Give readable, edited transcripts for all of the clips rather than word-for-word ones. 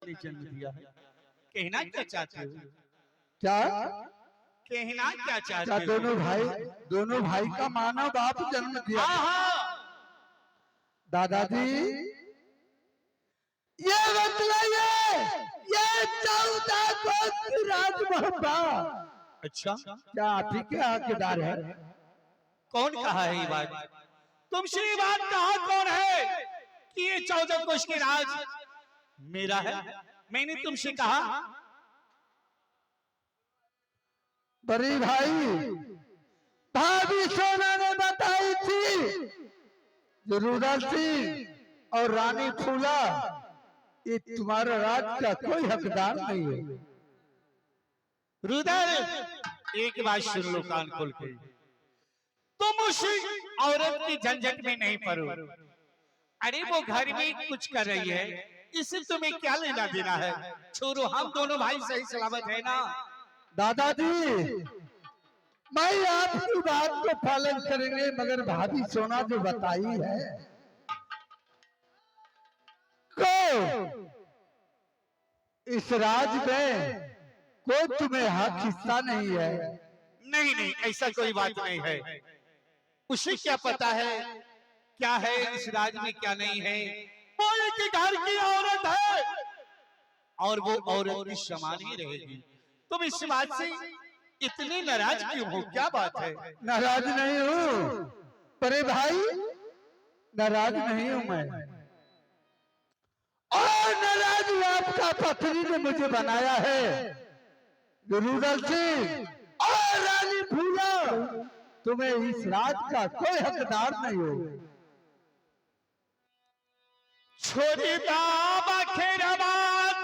ने जन्म दिया है। कहना क्या चाहते हो? क्या कहना क्या क्या चाहते हो? दोनों भाई का मानव बाप जन्म दिया। हाँ हाँ। दादाजी ये बतलाइए, ये 14 कोस राजमहबा अच्छा, क्या आप ही के हकदार है? कौन कहा है ये बात? तुमसे ये बात कहा कौन है कि ये 14 कोश के राज मेरा है? मैंने तुमसे कहा? बड़ी भाई भाभी सोना ने बताई थी, रुदल सिंह और रानी फूला ये तुम्हारा राज का कोई हकदार नहीं है। रुदल, एक बात सुन लो कान खोल के, तुम उस औरत की झंझट में नहीं पड़ो। अरे वो घर में कुछ कर रही है, इससे तुम्हें क्या लेना देना है? छोड़ो, हम दोनों भाई सही सलामत है ना। दादाजी मैं आपकी बात को पालन करेंगे, मगर भाभी सोना जो बताई है को इस राज में कोई तुम्हें हक हिस्सा नहीं है। नहीं नहीं, ऐसा कोई बात नहीं है। उसे क्या पता है क्या है इस राज में क्या नहीं है। वो एक घर की औरत है और वो औरत की समान ही रहेगी। तुम इस बात से इतने नाराज क्यों हो? क्या बात है? नाराज नहीं हूँ परे भाई, नाराज नहीं हूं मैं। और नाराज हूं आपका पत्नी ने मुझे बनाया है, रुदल सिंह और रानी फूला तुम्हें इस राज का कोई हकदार नहीं हो। छोरी बाबा खेराबाद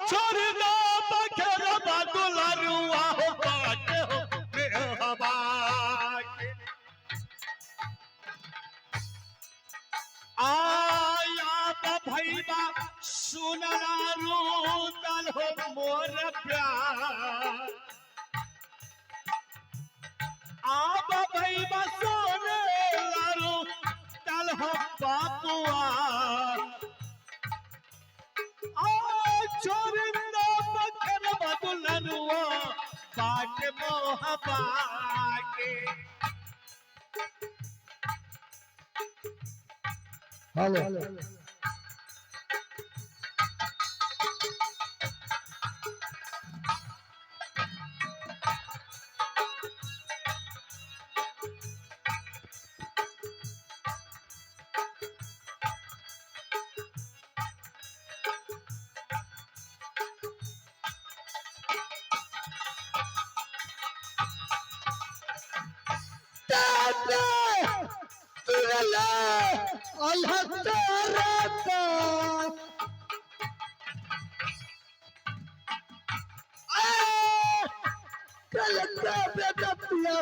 छोरी बाबा खेराबाद दुलारुआ हो बाटे हो मेहबा के। आया भैया सुनना रूतल हो मोर प्यार। आब भैया सोने लारू तल हो पापुआ। आ छोरिंदा बखर बदलनुआ बाट मोहबा के। हेलो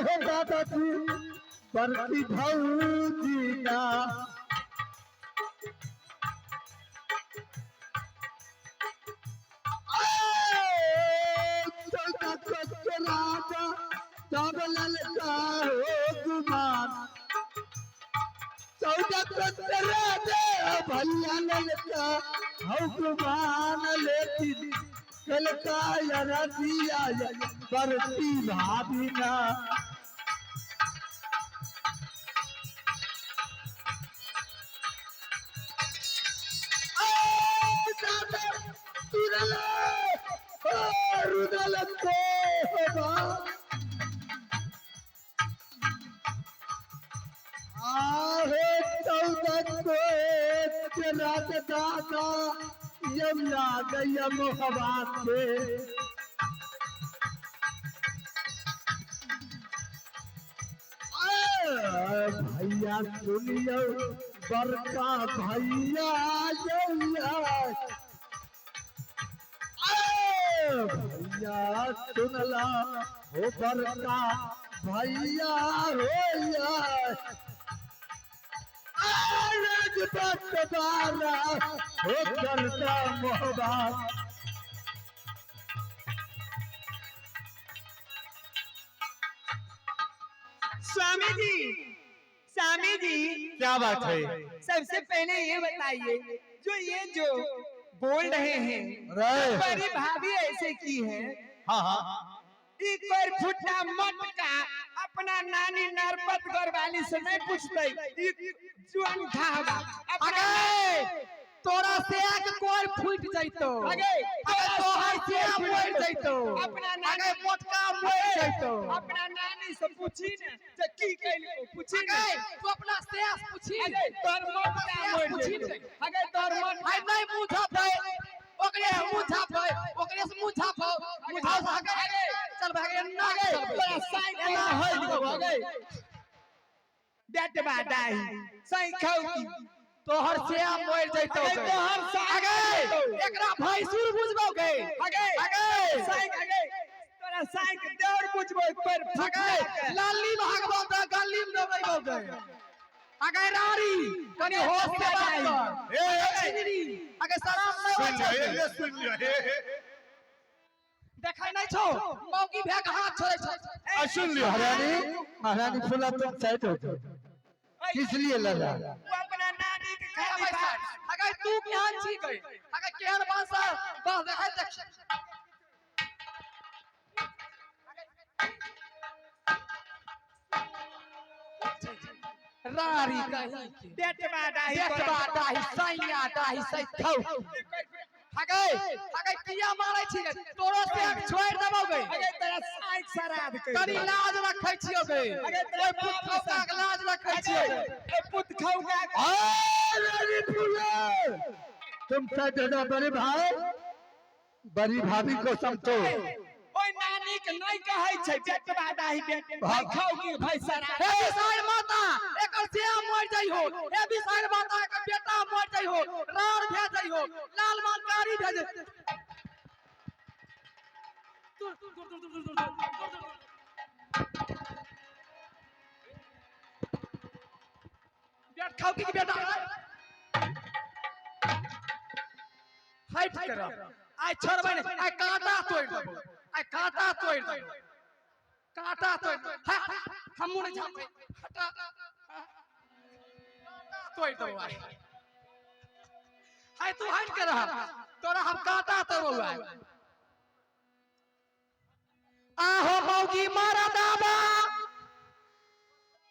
हो दादाजी बरकी भौजी ना। राजा तब ललका हो गुमान। 14 राजा भैया ललका हो गुमान, लेकिन कल का रजिया बरती भाभी ना। आहे 14 को रात दादा यमुना गयम हवा के। भैया सुनियो बड़का भैया भैया सुनला हो बड़का भैया हो यार राज हो करता मोहब्बत। स्वामी जी, स्वामी जी, क्या बात है? सबसे पहले ये बताइए, जो ये जो बोल रहे हैं, अरे बड़ी भाभी ऐसे की है। हाँ हाँ। एक बार फुटा मटका अपना नानी नरपतगढ़ वाली से नहीं पूछते, जुआन खावा अपना। अगे तोरा से एक कोर फूट जैतो। अगे अगे तोहर से मर जैतो। अपना नानी अगे मोटका मर जैतो। अपना नानी से पूछी ने जे की कैलको, पूछी ने। अगे तू अपना से पूछी। अगे तोर मटका मर पूछी जैतो। ने। अगे तोर मटका हाय नहीं मुंह झापै, ओकरे से मुंह झापै, ओकरे से मुंह झापौ, मुंह झाप अगे चल भागे ना। अगे तोरा साइकिल होई देबो। अगे बेटबा डाही साई खाऊ की तोहर से मर जैतो। अगे तोहर साई अगे एकरा भैंसुर बुझबौ गे। अगे अगे साई, अगे तोरा साई के देवर बुझबो पर अगे लाली भागबौ त गली में दबैबौ गे। अगे रारी कनी होश से बात कर। ए, ए, छिनरी अगे शराब नहीं सुन होइ लियो, छै। ए, ए, सुन लियो, ए, ए, देखै नहीं छौ मौगी भए के हाथ छोड़ै छौ। ए, सुन लियो। महारानी, महारानी फूला तुम साइड हो जाओ, किस लिए लड़ रहा? वो अपना नानी के अगे खाली भाई बात। साहब, अगे तू केहन छी गई? अगे केहन बांसा बस देखै देख। रारी कहीं के बेटबा डाही बेटबा डाही सैया डाही सै थौ। अगे अगे किया मारै छी गे? तोरो से छोड़ि देबौ गे। अगे तोरा साई श्राद्ध कर कनी लाज रखै छियौ गे। अगे तोरा ओइ पुत खौका के लाज रखै छियौ गे। ए पुत खौका के। रानी फूला तुम साइड हो जाओ। बड़े भाई, बड़ी भाभी को समझो। ओइ नानी के नहीं कहै छै बेटबा डाही बेट भाई खाऊ की भाई श्राद्ध। हे विसार माता एकर से मर जाइ हो। हे विसार माता एकर बेटा मर जाइ हो, रार भए जाइ हो, लाल मानकारी भए जाइ। दूर दूर दूर दूर दूर दूर दूर दूर। बेट खाऊ की बेटा हट कर आइ छोड़बै नै, आइ कांटा तोड़ि देबौ, आइ कांटा तोड़ि देबौ, कांटा तोड़ि देबौ। हमहूँ नहि झाँपबै, हटा, कांटा तोड़ि देबौ आइ। हाय तू हट के रह, तोरा हम कांटा तोड़बौ आइ। आहो मौगी मारा दाबा,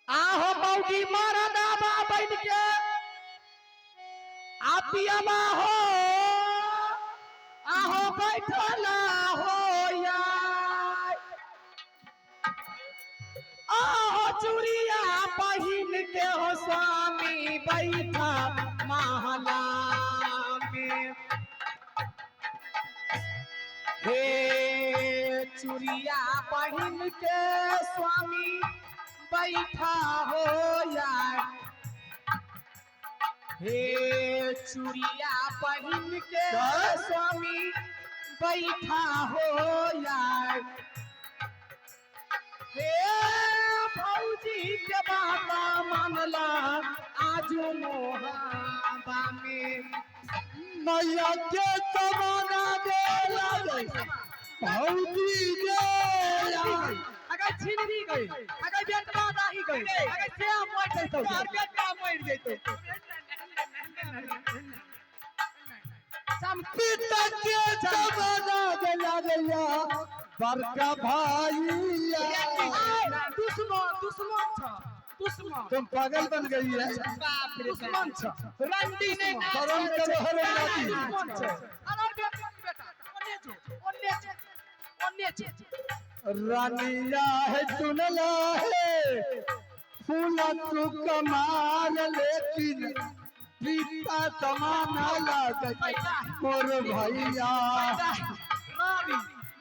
आहो मौगी मारा दाबा बन के आपियामा हो, आहो बैठला हो यार, आहो चूड़िया पहिन के हो स्वामी बैठा महला में। हे चूड़िया पहिन के स्वामी बैठा हो यार, हे चूड़िया पहिन के स्वामी बैठा हो यार। हे भौजी के बाबा मानला आजू मोहाबा में। मैया के समाना दे लगे भौजी गे। अगर छिनरी गई, अगर बेटवा दाही गई, अगर से मर जैतौ। तोर बेटा मर जैतो। पिता के समाना दे लगे बड़का भाई। दुश्मन दुश्मन छ, दुश्मन। तुम पागल बन गई है। बाप रे। दुश्मन छ। रंडी ने शर्म करो हरम। दुश्मन छ। अरे बेटा बेटा ओने जो, ओने जो, ओने जो। रानिया है चुनला है फूला तू कमाल, लेकिन पिता समाना लागे मोर भैया। रानी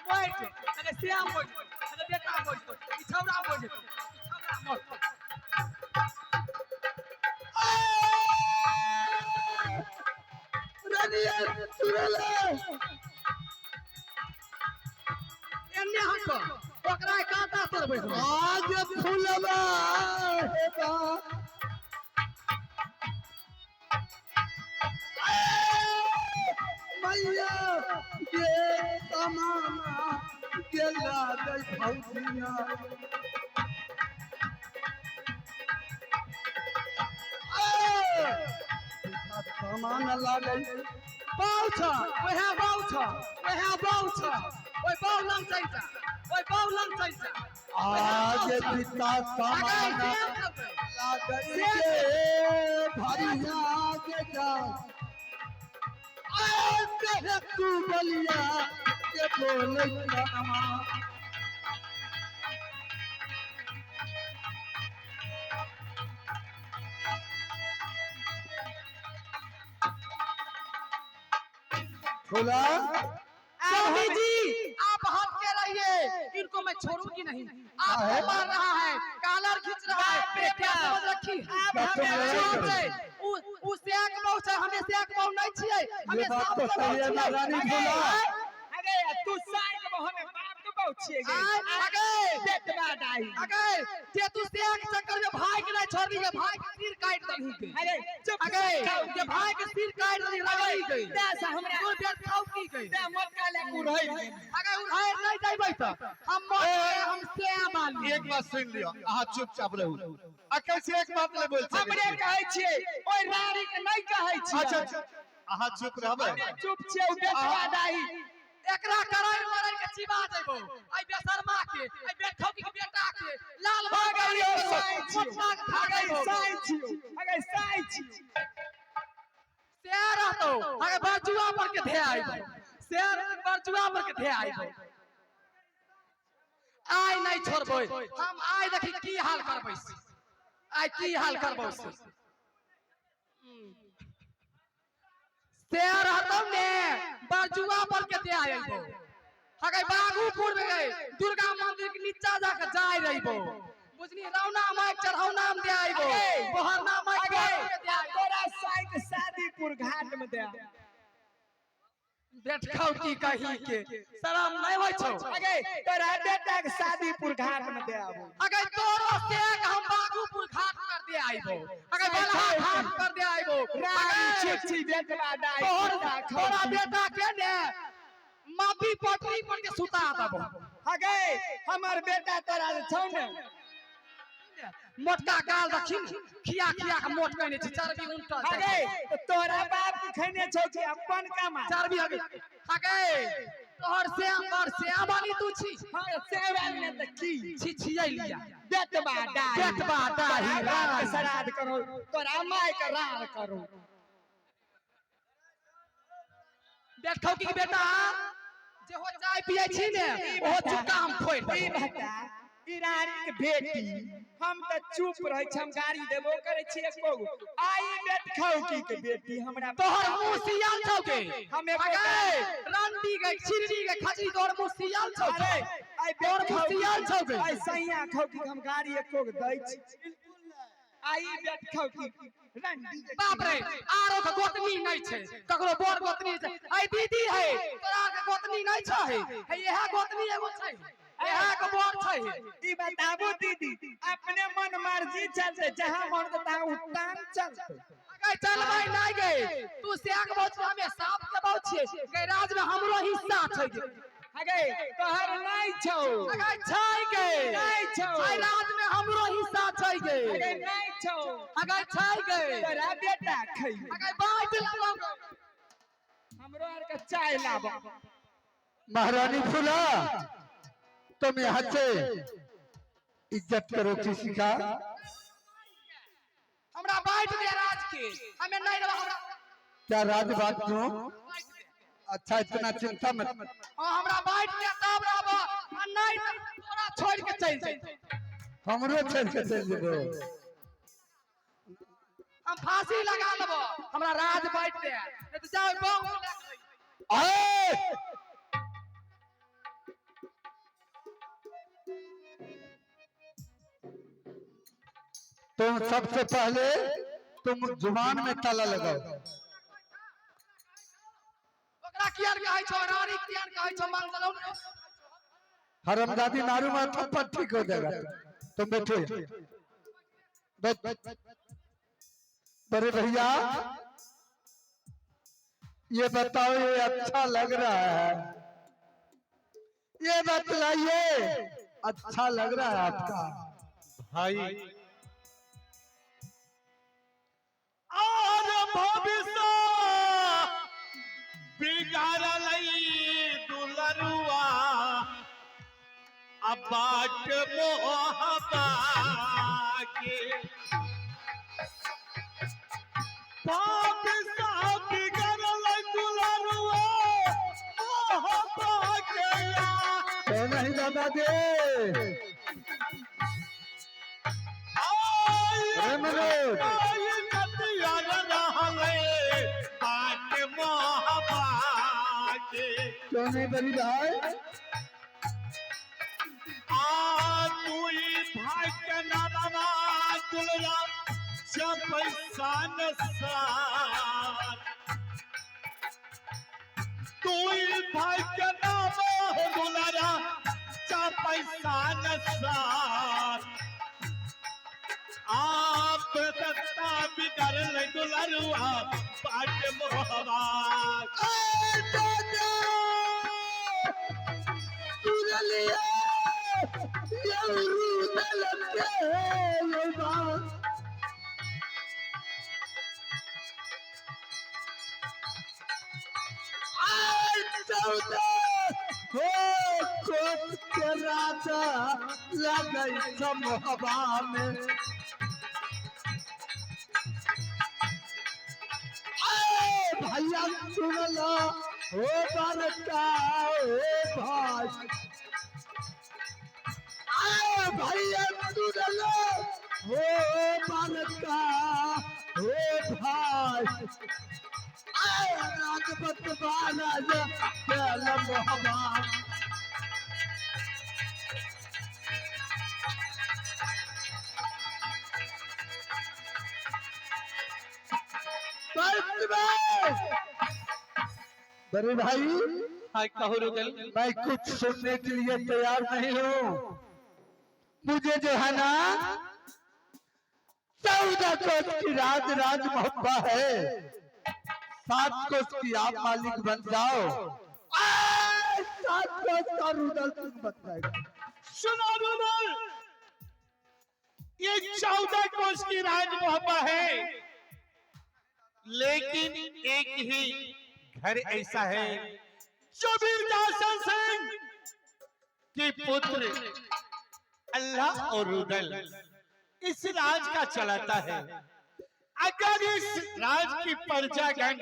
मर जो, अरे श्याम मर जो, अरे बेटा मर जो, ई छौड़ा मर जो, ई छौड़ा मर। रानिया चुनला। एन्ने हट। ओकरा कांटा तोड़बै हम। आज फूलवा हेबा। मैया ये समाना गेला गई भौजिया। सामान लागल बाउ छ, ओहे बाउ छ, ओहे बाउ छ, ओइ बाउ लग जाइ जा, ओइ बाउ लग जाइ जा। आज पिता सामान लागल के भरिया के जा कहे तू बलिया के बोलै रमा। खोला। स्वामी जी, आप हट के रहिए, इनको मैं छोड़ूंगी नहीं। आपको मार रहा है, कालर खींच रहा है, बेटा। क्या समझ रखी है? आप तुम हमें लड़ाई चुप करो। रे। उ सेक बहु छै, हमें सेक बहु नहीं छियै, हमें ये बात साफ तो के बहु सही है छियै। महारानी अगे, फूला। अरे तू साई के बहु, हमें बाप के बहु छियै गे। आय, अगे। बेटवा दाई। अगे, जे तू सेक चक्कर में भाई के नहीं छोड़बी के भाई के सिर काट दलही के। अरे चुप। अगे, जे भाई के सिर काट दलही रगड़ी गई। दे से हमरा तू बेट खाऊ की गई। दे मोटका ले कुरहै दे। अगे उधार नहीं जाइबै त हम मर गए, हम से माली। एक बात सुन लियो, अहाँ चुपचाप रहू। आ कैसे एक बात नहीं बोल सकै हमरे छी। कहै छियै, ओइ रानी के नहीं कहै छियै। अच्छा अच्छा, अहाँ चुप रहबै। हमे चुप छियै, उ बेटवा दाई। एकरा करार मरार के चिबा देबो, आई बेशर्मा के, आई बेठौकी के बेटा के लाल हो गई हो साई छियौ। मोटका के खा अगे गई साई छियौ, अगे साई छियौ। से रहतो अगे बरजुआ पर के धे आइबो, से रहतो बरजुआ पर के धे आइबो। आइ नहीं छोड़बै हम, आइ देखी की हाल करबै से, आइ की हाल करबै से। से रहतौ ने बरजुआ पर के दे आइबो। अगे बागुपुर में गए दुर्गा मंदिर के नीचा जाके जाय रहिबो, बुझनी? रौना माइक चढ़ौना में दे आइबो, अगे। बहरना माइक अगे के दे आइबो। तोरा साई के शादीपुर घाट में दे। बेटखाउ की कही के शरम नहीं होइ छौ? अगे तोरा बेटा के शादीपुर घाट में दे आबो। अगर तोरो सेक हम बागुपुर घाट पर दे आइबो, अगर बलहा घाट पर दे आइबो। रानी अगे छिछी बेटवा दाई। तोहर तोरा बेटा के ने मापी पटरी पर के सुता देबो। अगे हमर बेटा तोरा जे छौ ने मोटका गाल दखिन, खिया खिया के मोट कहने छी, चर्बी उनटल छै। अगे तोरा बाप के खैने छौ कि अपन कमा? चर्बी अगे अगे तोहर श्याम पर श्याम वाली तू छी। हाँ, सेवा ने त की छी छियै लिया। बेटवा दाई। बेटवा दाई। तोरा बाप के श्राद्ध करो, तोरा माय के रार करो। बेटखौकी के बेटा जे हो चाय पियै छी ने, ओहो चुक्का हम फोड़ि ई देबो। बता, ई रानी के बेटी, हम त चुप रहै छी, हम गाड़ी देबो करै छी एको गो। आई बेटखौकी के बेटी हमरा तोहर मुंह सियाल छौ गे। हम एको अगे रंडी गे, छिरनी गे, खजरी, तोहर मुंह सियाल छौ गे। अरे आई तोहर मुंह बेटखौकी सियाल छौ गे। आई सैया खौकी के हम गाड़ी एको गो दै छी। आई बेटखौकी रंडी के। बाप रे, आरो के गोतनी नहीं छै, ककरो बोर गोतनी छै। ऐ दीदी है, तोरा के गोतनी नहीं छै है, इएह गोतनी एगो छै, इएह के बोर छै। ई बताबू दीदी, अपने मन मर्जी चलते, जहाँ मन के तहाँ उतान चलते। अगे चलबै नहीं गे, तू स्याक बहु छी, हमे साप के बहु छियै गे, राज में हमरो हिस्सा छै गे। अगे तोहर नहीं छौ। अगे छै गे। नहीं छौ। ऐ राज में हमरो हिस्सा छै गे। अगे नहीं छौ। अगे छै गे। तोरा बेटा खै। अगे बाँटि लेलहुँ। हमरो आर के चाय लाब। महारानी फूला, तुम यहाँ से इज्जत करो किसी का। हमरा बाँटि दे राज के, हमे नहीं रहब हमरा। क्या राज बात क्यों? बाँटि दे। अच्छा, इतना चिंता मत। हाँ, हमरा बाँटि दे तब रहब, आ नहीं तऽ तोरा छोड़ि के चलि जइबो। हमरो छोड़ के चल जेबो? हम फांसी लगा लेबो, हमरा राज बाँटि दे, नहीं तऽ जाओ गाँव में लए के रही। आए तुम सबसे पहले तुम जुबान में ताला लगाओ। ओकरा किया कहै छौ रानी, किया कहै छौ मंगलौ? हरमजादी मारूंगा थप्पड़, ठीक हो जाएगा। तुम बैठो। बैठ। बड़े भैया ये बताओ, ये अच्छा लग रहा है? ये बतलाइए, अच्छा लग रहा है आपका? भाई और भविष्य बिगाड़ल दुलरुआ अब बाट मोहबा के, भविष्य बिगाड़ल दुलरुआ मोहबा के। तो नहीं दादा दे। अरे मनोज। क्यों नहीं बड़ी भाई? भाई के नाम दुलारा पैसा नसार, आप सत्ता बिगड़ल दुलरुआ बाट मोहबा। ए दादा, सुन लिया, ये रूदल के ये बात। आय 14 हो कोस के राजा लगई समहबा में। आय भैया सुन लो, हो बरका हो भाई। आय भैया सुन लो, हो बरका हो भाई। आय राजपत राजा चल मोहबा। बस बस। बड़े भाई। हाँ कहो रुदल। मैं कुछ सुनने के लिए तैयार नहीं हूँ। मुझे जो है ना 14 कोस की राज राज मोहब्बा है, 7 कोस की आप मालिक बन जाओ। आय, 7 कोस का रुदल सिंह बन जाएगा। सुनो रुदल, ये 14 कोस की राज मोहब्बा है, लेकिन एक ही घर ऐसा है जो वीर दासन सिंह के पुत्र अल्लाह और रुदल इस राज का चलाता है। अगर इस राज की प्रजागण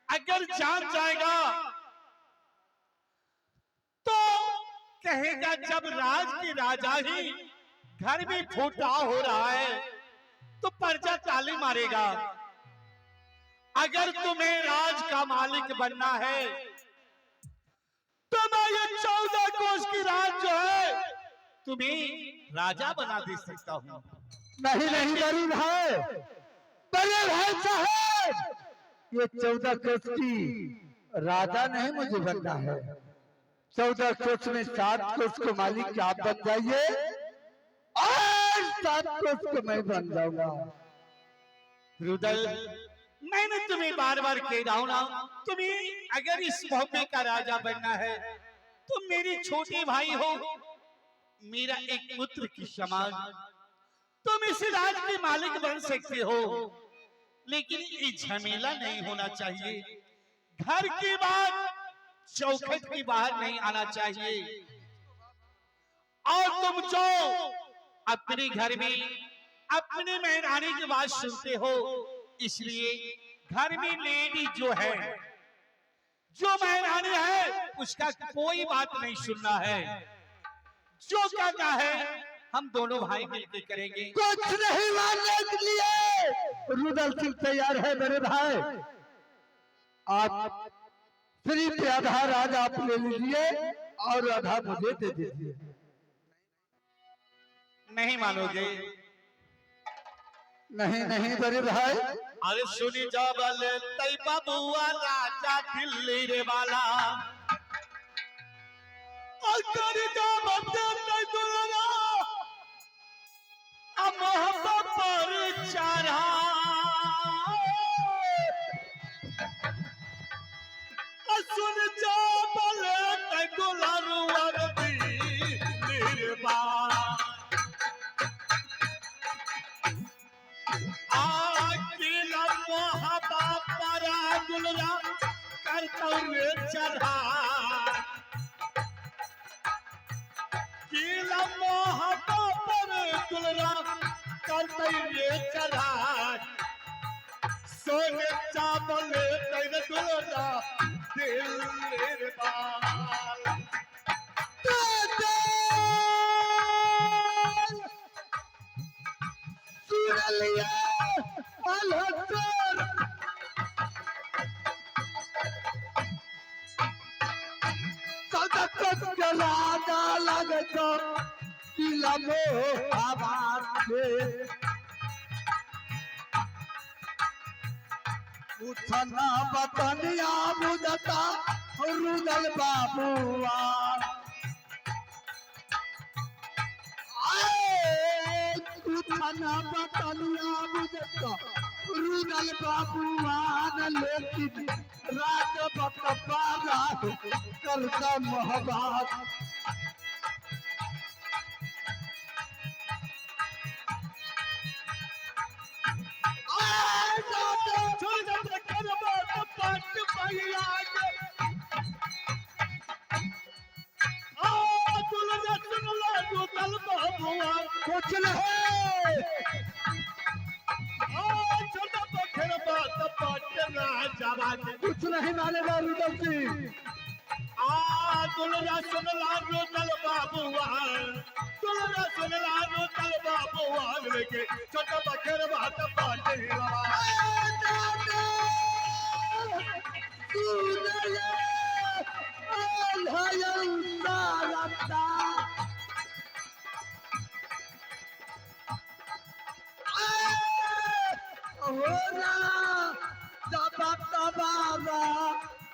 अगर जान जाएगा तो कहेगा जब राज की राजा ही घर में फूटा हो रहा है तो प्रजा ताली मारेगा। अगर तुम्हें राज का मालिक बनना है तो मैं ये 14 कोस की राज जो है तुम्हें राजा बना दे सकता हूँ। नहीं नहीं बड़ी भाई, बड़े भाई साहब, ये 14 कोस की राजा नहीं मुझे बनना है। 14 कोस में 7 कोस को मालिक आप बन जाइए और 7 कोस को मैं बन जाऊंगा। रुदल, मैंने तुम्हें बार बार कह रहा हूं ना, तुम्हें अगर इस मोहब्बे का राजा बनना है तो मेरे छोटे भाई हो, मेरा एक पुत्र की समान तुम इस राज के मालिक बन सकते हो, लेकिन ये झमेला नहीं होना चाहिए। घर की बात चौखट की बाहर नहीं आना चाहिए। और तुम जो अपने घर में अपने मेहरानी की बात सुनते हो, इसलिए घर में लेडी जो है, जो मेहरानी है, उसका कोई बात नहीं सुनना है। जो करना है हम दोनों भाई मिलकर करेंगे। कुछ नहीं मानने के लिए रुदल सिंह तैयार है। मेरे भाई, आप फ्री पे आधा राज आप ले लीजिए और आधा मुझे दे दीजिए। नहीं मानोगे? नहीं नहीं बड़े भाई। अरे सुनी जबल तई बबुआ राजा दिल्ली रे वाला, अगर जाबत नहीं दुलरा मोहब्बत पर चढ़ा सुन चावल दुलरुआ दुलरा कर चढ़ा किला मोहब्बत पर दुलरा कर चढ़ा सोने चावल तेरे दुलरा दिल निर्बाल सुन लिया अलहसर सदकत के राजा लगत किला मोह के उठना बतनिया बुझता रुदल बाबुआ आए उठना बतनिया बुझता रुदल बाबुआ न लेकिन राज बकबारा करता मोहब्बत। आए दादा कुछ नहीं कुछ नहीं मानेगा रुदल सिंह। आ दुलरा सुन ला रुदल बाबुआ दुलरा सुन ला रुदल बाबुआ लेके छोटा बखर बात पाट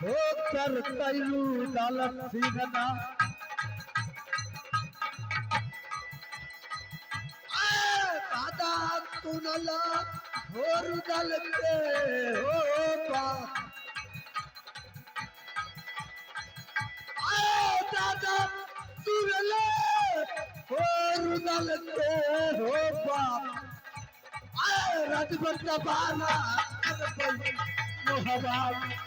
होकर तैलू दलत सिंहना दादा तुनला हो रुदल के हो बा आए दादा तुनला हो रुदल के हो बा आए राजभर का बाना कर मोहब्बत।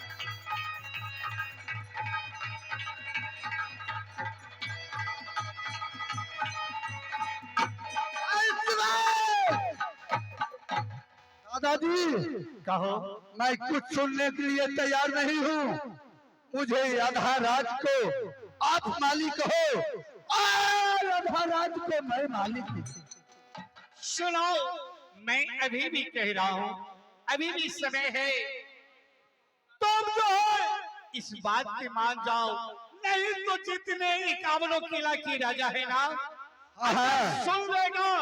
दादाजी कहो मैं कुछ सुनने के लिए तैयार नहीं हूँ। मुझे आधा राज को आप मालिक हो और आधा राज को मैं मालिक हूँ। सुनो, मैं अभी भी कह रहा हूँ, अभी भी समय है, तुम जो है इस बात के मान जाओ, नहीं तो जितने 51 किला की राजा है ना, हाँ। सुन लेगा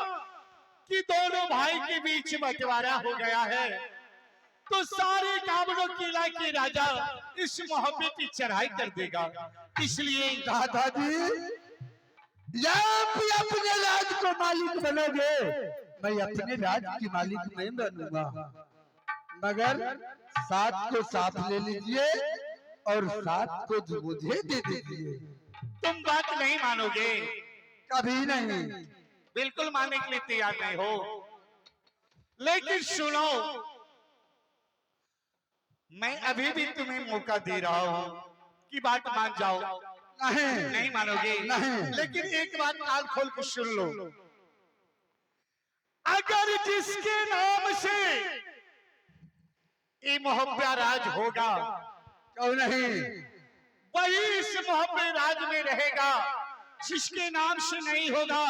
कि दोनों भाई के बीच बंटवारा हो गया है, तो सारे 51 किला के राजा इस मोहब्बत की चढ़ाई कर देगा। इसलिए दादाजी आप अपने राज को मालिक बनोगे, मैं अपने राज की मालिक नहीं बनूंगा, मगर 7 को साथ ले लीजिए और 7 को मुझे दे दीजिए। तुम बात नहीं मानोगे? कभी नहीं। बिल्कुल मानने के लिए तैयार नहीं हो। लेकिन सुनो, मैं अभी भी तुम्हें मौका दे रहा हूँ कि बात मान जाओ। नहीं नहीं मानोगे? नहीं। लेकिन एक बात कान खोल के सुन लो, अगर जिसके नाम से ये मोहब्बत राज होगा, क्यों नहीं, वही इस मोहब्बत राज में रहेगा। जिसके नाम से नहीं होगा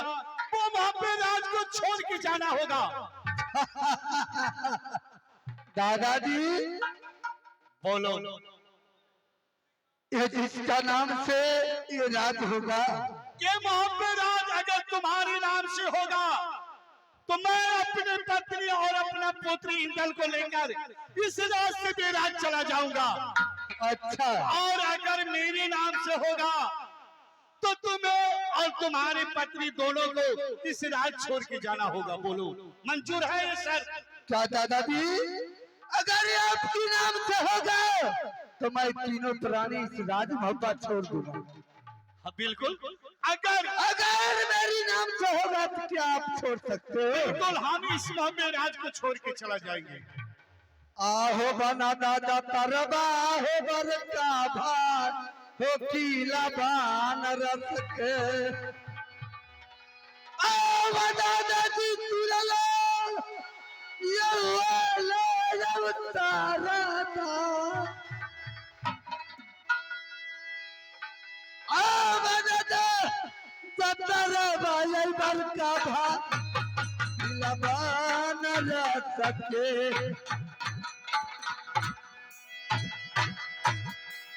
वो मोहब्बत राज को छोड़ के जाना होगा। दादाजी बोलो, ये जिसका नाम से ये राज होगा, ये मोहब्बत राज अगर तुम्हारे नाम से होगा तो मैं अपनी पत्नी और अपना पुत्री इंदल को लेकर इस राज से बेराज चला जाऊंगा। अच्छा। और अगर मेरे नाम से होगा तो तुम्हें और तुम्हारी पत्नी दोनों को इस राज छोड़ के जाना होगा। बोलो, मंजूर है ये सर? क्या दादाजी, अगर ये आपकी नाम से हो गए तो मैं तीनों प्राणी इस राज मोहब्बत छोड़ दूंगा। हाँ, बिल्कुल। अगर अगर मेरी नाम से होगा तो क्या आप छोड़ सकते हो? बिल्कुल, हम इस मोहम्मद राज को छोड़ के चला जाएंगे। आहो बना दादा तरबा, आहो बरका भान हो कीला बान रस के। आओ बना दादी तुरला ये ले अवतारा दा। आओ बना दा तरबा ये बरका भान कीला बान रस के।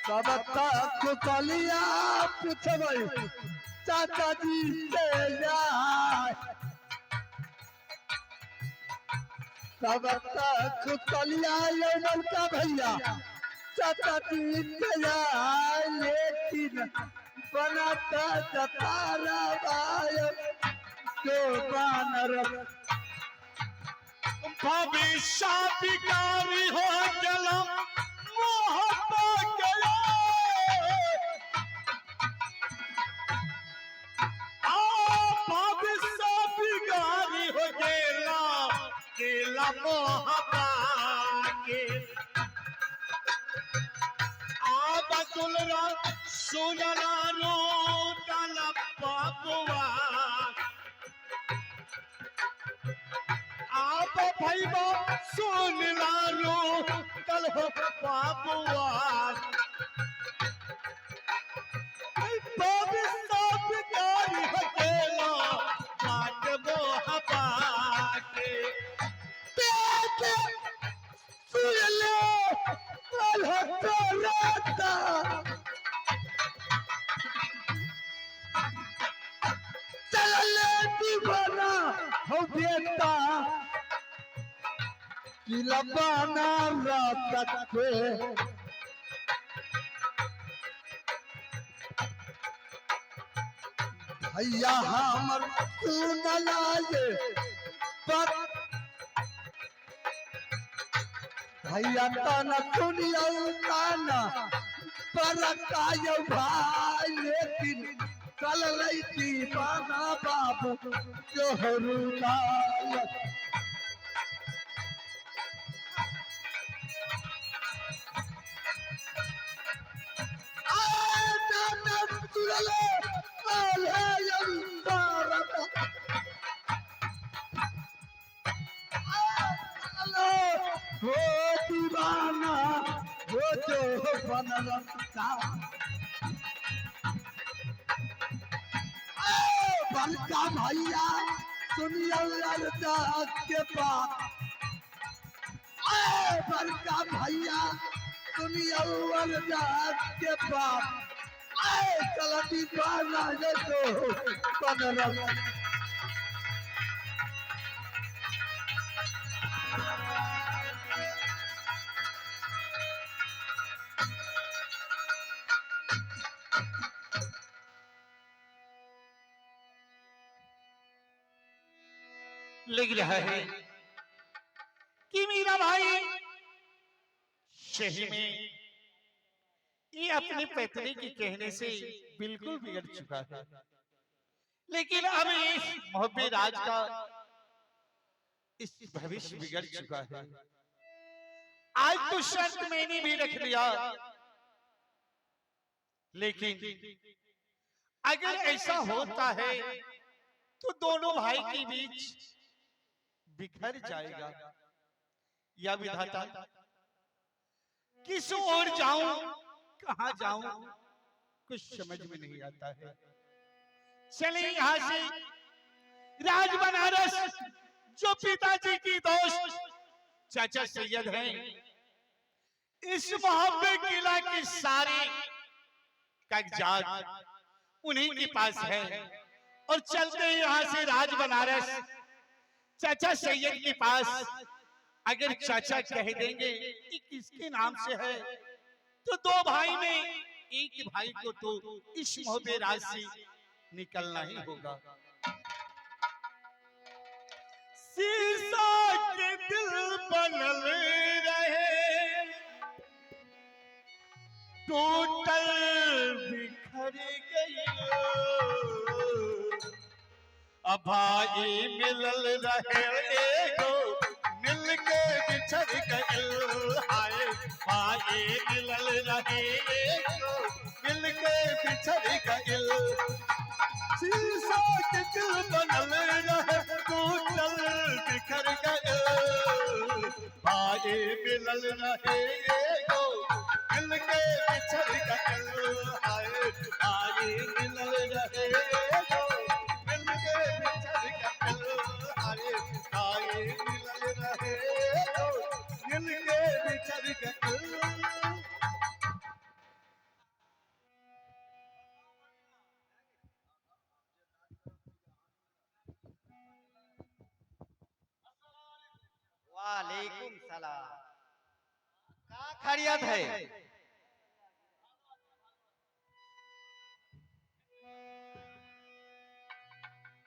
तब तक कुतलिया पूछबै चाचा जी से जाय। तब तक कुतलिया ये बड़का भैया चाचा जी से जाय, लेकिन बनाता जतारा बाय जो बानर। भविष्य बिगारी हो गलम मोहब्बत गया। आ भविष्य बिगारी हो गेला गेला मोहब्बत के। आ बदुलरा सुनला रो बाबुआ, आप भाईबा सुन लारो कल हो बाबुआ। बाबी सब गारी हकेला बाट मोहब्बा के। बेटे सुन ले अलहतराता चल ले दीवाना हो बेटा कि लबाना रात के। भैया हमर सुन लाए पर भैया ताना सुनियो ताना पर कायो भाई, लेकिन चल रही दीवाना बाबू जोहरू लाल। आ ताना सुनले आले यंतारता। हो दीवाना हो जो बनरता। बलका भैया सुनियो अरदास के बात। बलका भैया सुनियो अरदास के बात। चल दीवाना ये जो बनरता। लिख रहा है कि मेरा भाई सही में ये अपनी पत्नी के कहने से बिल्कुल बिगड़ चुका है, लेकिन अब इस मोहब्बत राज का इस भविष्य बिगड़ चुका है। आज तो शर्त मैंने भी रख लिया, लेकिन अगर ऐसा होता है तो दोनों भाई के बीच बिखर जाएगा। या विधाता, किस ओर जाऊं, कहां जाऊं, कुछ समझ में नहीं आता है। चले यहां से राज बनारस, जो पिताजी की दोस्त चाचा सैयद हैं, इस मोहब्बत किला के सारे कागजात उन्हीं के पास है। और चलते हैं यहाँ से राज बनारस चाचा सैयद के पास। अगर चाचा कह देंगे कि किसके नाम से है तो दो भाई में एक भाई को तो इस मोहबे राज से निकलना ही होगा। शीशा के दिल बनल रहे, टूटल बिखर गई, भाई मिलल रहे एगो मिल के बिछड़ गइल। हाय भाई मिलल रहे एगो मिल के बिछड़ गइल। शीशा के दिल बनल रहे, टूटल बिखर गइल, भाई मिलल रहे एगो मिल के बिछड़ गइल। हाय भाई मिलल रहे एगो मिल के बिछड़ गइल। हाय भाई मिलल रहे एगो मिल के बिछड़ गइल। वालेकुम सलाम। का खैरियत है?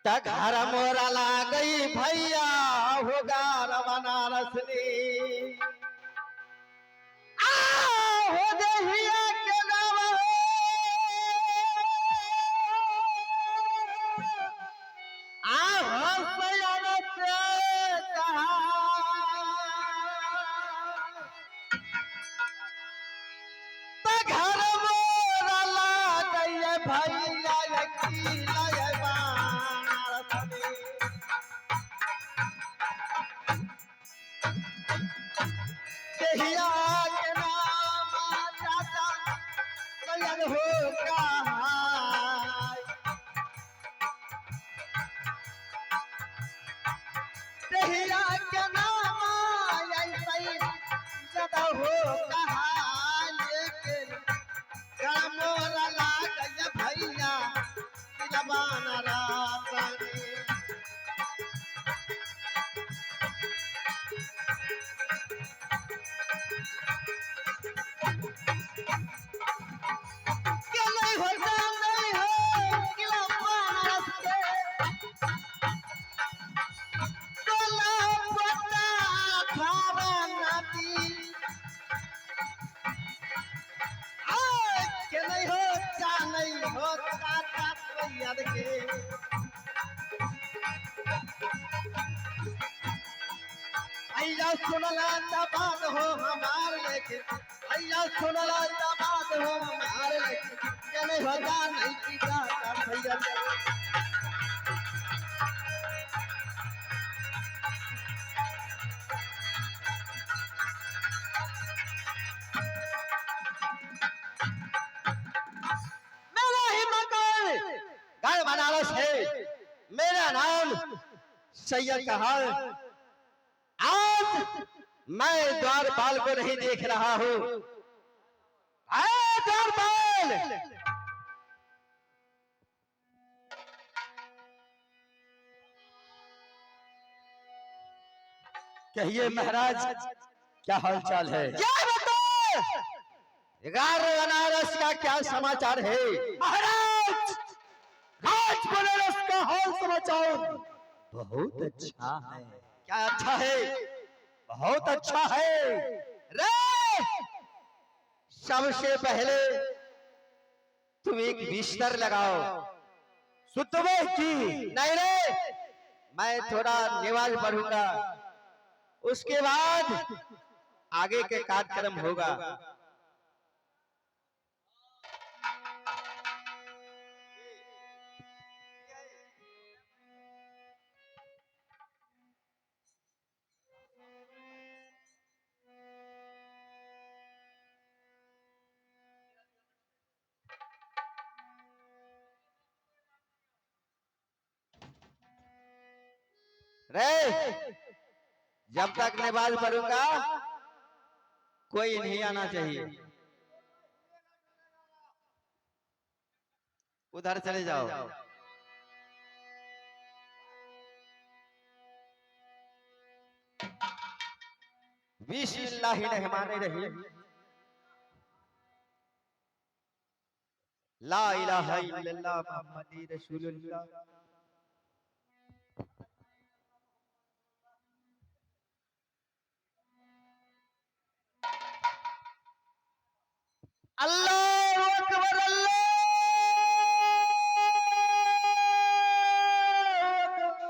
घर मोरा ला गई भैया होगा बनारस ने आ हो दहिया के नाम हो आ हंसयन से कहा घर मोरा ला गई भैया अकेला बनारस ने। दहिया के नाम चाचा सैयद हो कहाय, दहिया के नाम सैयद हो कहाय, लेकिन गला मोरा लाग भैया जबान रात। के नहीं हो नहीं हो किला बनारस के टोला पता खारा नदी आ के नहीं हो चा नहीं हो चाचा सैयद के। अय्या सुनला त बात हो हमार लेकिन, अय्या सुनला त बात हो हमार लेकिन, के नहीं हो जा नहीं की चाचा सैयद। मेरा ही मकान घर बनारस है, मेरा नाम सैयद कहाल। आज मैं द्वारपाल को नहीं देख रहा हूं। द्वारपाल, कहिए महाराज, क्या हाल चाल है? क्या बताओ घर बनारस का क्या समाचार है? महाराज, राज बनारस का हाल समाचार बहुत अच्छा है। क्या अच्छा है? बहुत अच्छा है। रे सबसे पहले तुम एक बिस्तर लगाओ। सुतवे की? नहीं रे, मैं थोड़ा निवाज पढ़ूंगा, उसके बाद आगे के कार्यक्रम होगा। रे जब तक नमाज पढ़ूंगा कोई नहीं आना चाहिए। उधर चले जाओ। बिस्मिल्लाहिर्रहमानिर्रहीम। ला इलाहा इल्लल्लाह मुहम्मदी रसूलुल्लाह। अल्लाहु अकबर, अल्लाहु अकबर।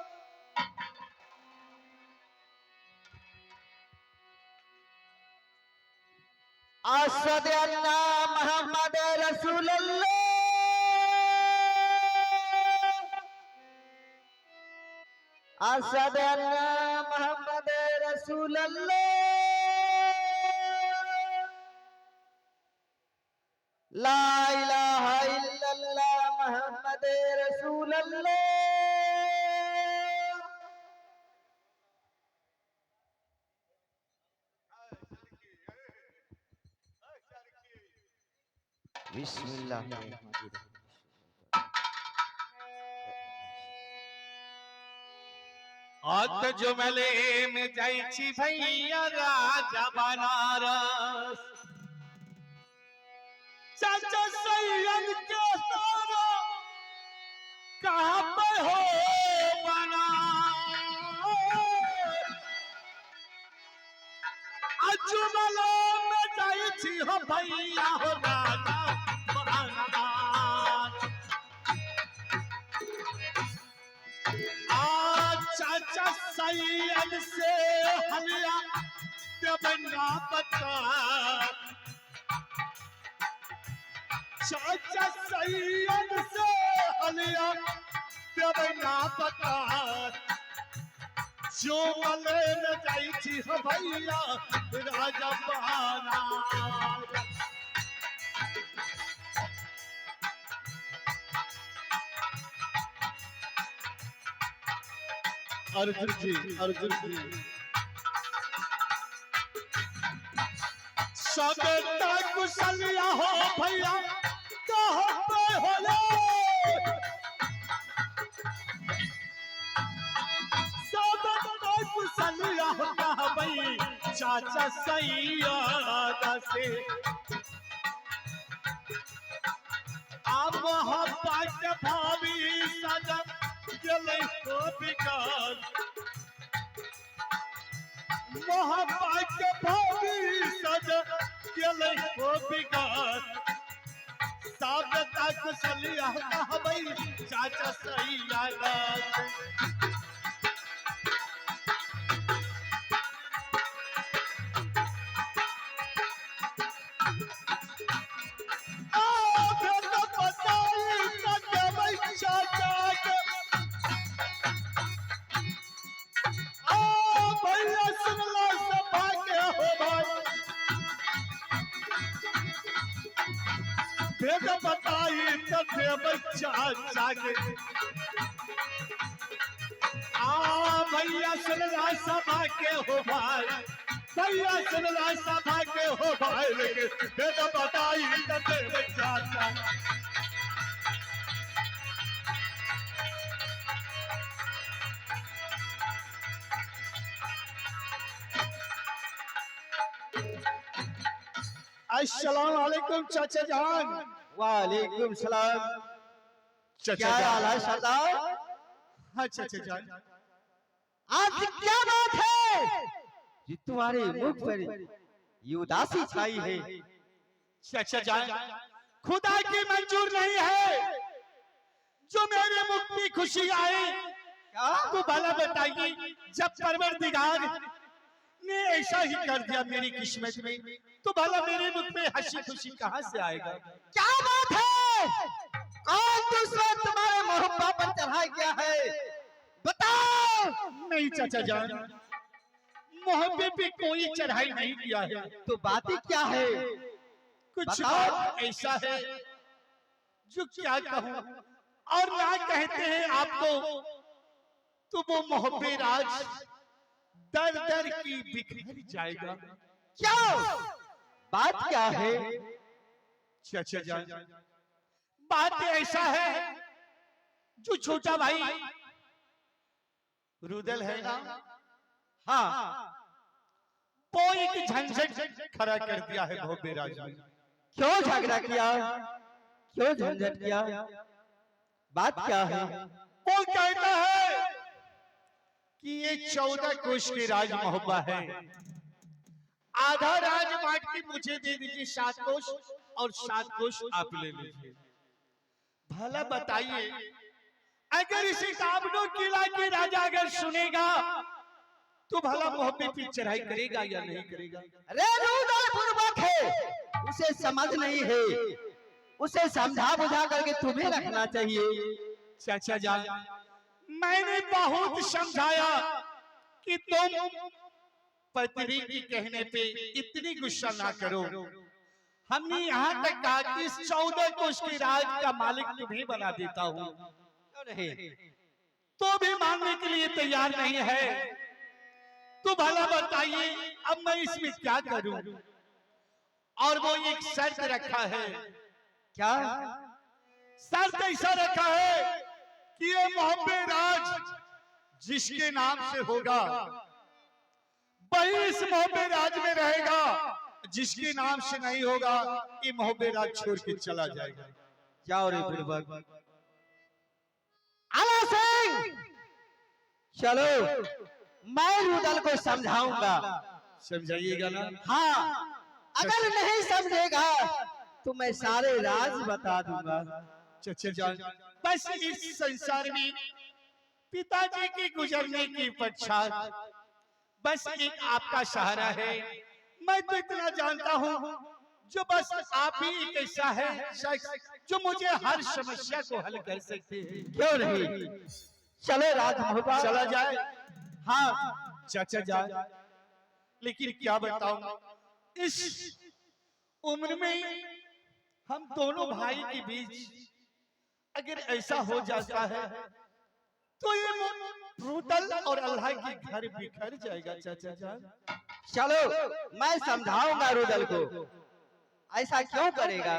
अशहदु अन्ना मुहम्मद रसूलुल्लाह। अशहदु अन्ना मुहम्मद रसूलुल्लाह। ला इलाहा इल्लल्लाह मुहम्मद रसूलुल्लाह। बिस्मिल्लाह। अत जुमले में जाइ छी भैया राजा बनारस, चाचा सैयद के सारा कहाँ पे हो बना। जुमले में जाइ छी हो भैया हो राजा बनारस। आ चाचा सैयद से हलिया देवना बता, चाचा सैयद से हलिया देवना बता। जो मले न जाइ छी हो भैया राजा बनारस। अर्जुन जी, अर्जुन जी सबटा कुशलिया हो भैया कहाँ पे हो ले। सबटा कुशलिया हो कहबई चाचा सैयद से। आ मोहब्बत भाभी सदा गेलै हो बिगाड़, मोहब्बत भाभी सदा गेलै हो बिगाड़। सबटा कुशलिया कहबई चाचा सैयद से। आ भेद बताई त देबै चाचा के, आ भैया सुनला सभा के हो भाई। भेद बताई त देबै चाचा के, आ भैया सुनला सभा के हो भाई, भैया सुनला सभा के हो भाई। लेकिन भेद बताई त देबै चाचा। अस्सलाम वालेकुम चाचा जान। वालेकुम सलाम। चाचा क्या हाल है सरदार? हाँ चाचा जान। आज क्या बात है जी तुम्हारे मुख पर ये उदासी छाई है? चाचा जान खुदा की मंजूर नहीं है जो मेरे मुख में खुशी आए। क्या तो भला बताइए, जब परवरदिगार ने ऐसा ही कर दिया मेरी किस्मत में, तो भला मेरे मुख में हंसी खुशी कहाँ से आएगा? क्या बात है? कौन दुश्मन तुम्हारे मोहब्बत पर चढ़ा गया है? बताओ। नहीं चाचा जान, मोहब्बत पे कोई चढ़ाई नहीं किया है। तो बात ही क्या है? कुछ बताओ। बात ऐसा है जो क्या कहूँ और ना कहते हैं आपको तो वो मोहब्बत राज दर दर की बिखर जाएगा। क्यों? बात क्या है? चाचा जान बात ऐसा है जो छोटा भाई रुदल है ना, हाँ, वो एक झंझट खड़ा कर दिया है मोहब्बत राज में। क्यों झगड़ा किया? क्यों झंझट किया? बात क्या है? वो कहता है कि ये 14 कोश के राज महोबा है, आधा राज बांट के मुझे दे दीजिए 7 कोश और 7 कोश आप ले लीजिए। भला बताइए, अगर इसे काबनो किला के राजा अगर सुनेगा तो भला मोहब्बत की चढ़ाई करेगा या नहीं करेगा? अरे रुदल बुड़बक है, उसे समझ नहीं है, उसे समझा बुझा करके तुम्हें रखना चाहिए। चाचा जान, मैंने बहुत समझाया कि तुम पत्नी के कहने पे इतनी गुस्सा ना करो। हमने यहाँ तक कहा कि इस 14 कोश के राज का मालिक तुम्हें बना देता हूँ, क्यों नहीं? तो भी मानने के लिए तैयार नहीं है। तो भला बताइए अब मैं इसमें क्या करूं? और वो एक शर्त रखा है। क्या शर्त ऐसा रखा है कि ये मोहब्बत राज जिसके नाम से होगा वही इस मोहब्बत राज में रहेगा, जिसके नाम से नहीं होगा ये मोहब्बत राज छोड़ के चला जाएगा। जाओ रे बुड़बक। आला सिंह, चलो मैं रुदल को समझाऊंगा। समझाइएगा ना? हाँ, अगर नहीं समझेगा तो मैं सारे राज बता दूंगा। चचा जान, बस इस संसार में पिताजी के गुजरने की पश्चात बस एक आपका सहारा है। मैं तो इतना जानता हूँ जो बस आप ही एक ऐसा है शख्स जो मुझे हर समस्या को हल कर सकते हैं। क्यों नहीं? चलो राज महोबा चला जाए। हाँ चाचा जान, लेकिन क्या बताऊं, इस उम्र में हम दोनों भाई के बीच अगर ऐसा हो जाता है तो ये रूदल और अल्लाह के घर बिखर जाएगा। चाचा जान, चलो मैं समझाऊंगा रुदल को, ऐसा क्यों करेगा?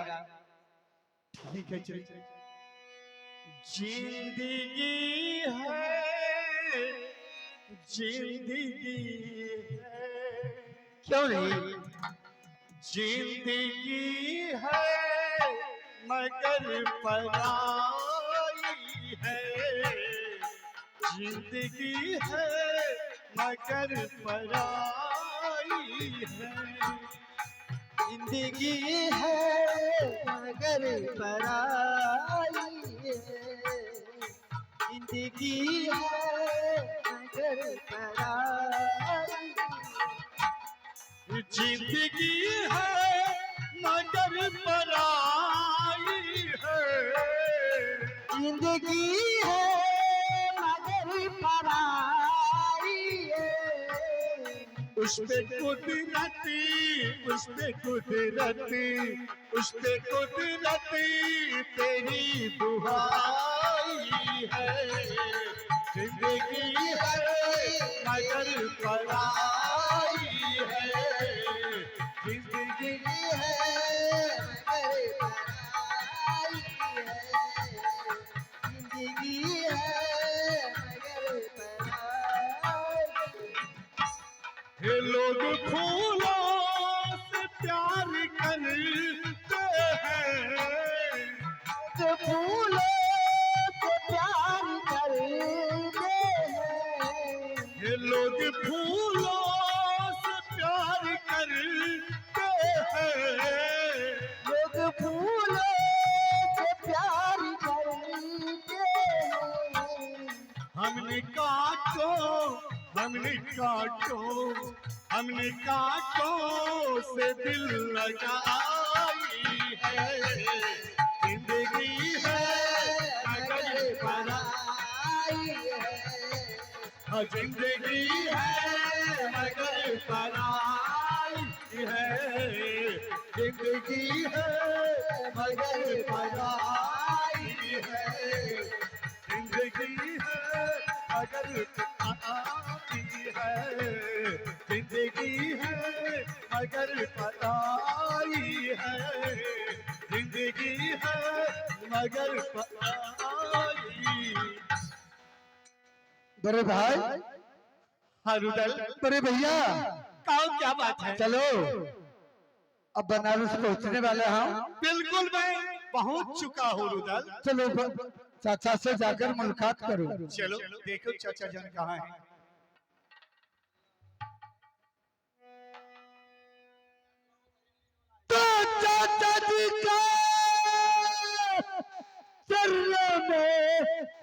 ठीक है चाचा। जिंदगी है, जिंदगी है, क्यों नहीं? जिंदगी है मगर पराई है, जिंदगी है मगर पराई है, जिंदगी है मगर पराई है, जिंदगी है मगर पराई, जिंदगी है मगर पराई है, जिंदगी है मगर पराई है, उस पे कुदरती, उस पे कुदरती, उस पे कुदरती तेरी दुहाई है, जिंदगी है मगर पराई है, जिंदगी है मगर पराई है, जिंदगी है मगर पराई। हे लोग फूलों से प्यार करते हैं, जो फूलों से प्यार करते हैं, ये लोग फूलों से प्यार करते हैं, लोग फूलों से प्यार करते हैं, हमने काटो, हमने काटो, हमने काटो से दिल लगाई है, जिंदगी है मगर पराई पराई है, है, जिंदगी है मगर पराई है, जिंदगी है मगर पराई है, जिंदगी है मगर पराई है, जिंदगी है मगर पराई है, जिंदगी है मगर पराई। बड़े भाई, हाँ रुदल, बड़े भैया, कहो क्या बात है? चलो अब बनारस पहुंचने वाले हम। बिल्कुल, मैं पहुंच चुका हूँ रुदल। चलो चाचा से जाकर मुलाकात करो। चलो देखो चाचा जान कहाँ है। तो चाचा जी का चरणों में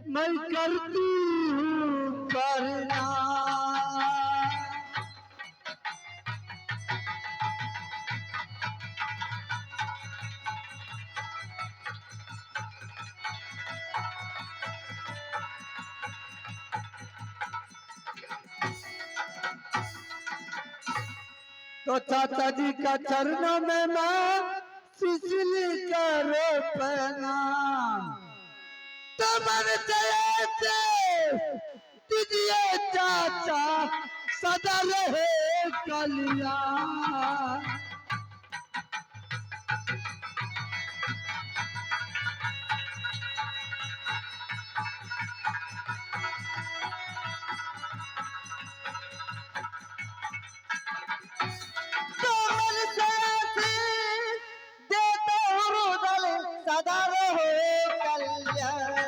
मैं करती हूँ प्रणाम। तो चाचा जी का चरणों में मैं सिसली करो प्रणाम। तो मन से दीजिए चाचा सदा रहे कल्याण। तो मन से आशीष देता हूँ रुदल सदा रहो कल्याण।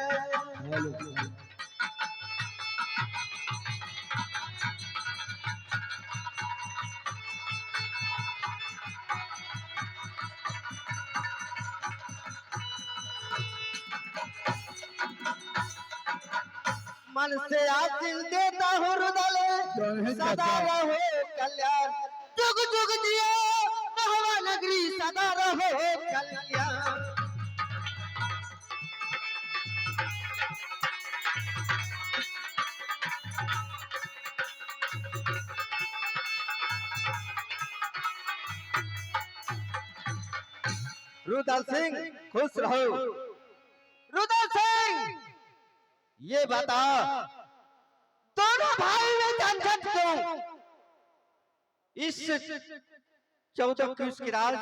मन से आशीष देता हूँ रुदल सदा रहो कल्याण। जुग जुग जियो महुआ नगरी सदा रहो कल्याण। रुदल सिंह खुश रहो। रुदल सिंह ये बताओ दोनों भाई में झंझट क्यों? इस 14 क्यूस की राज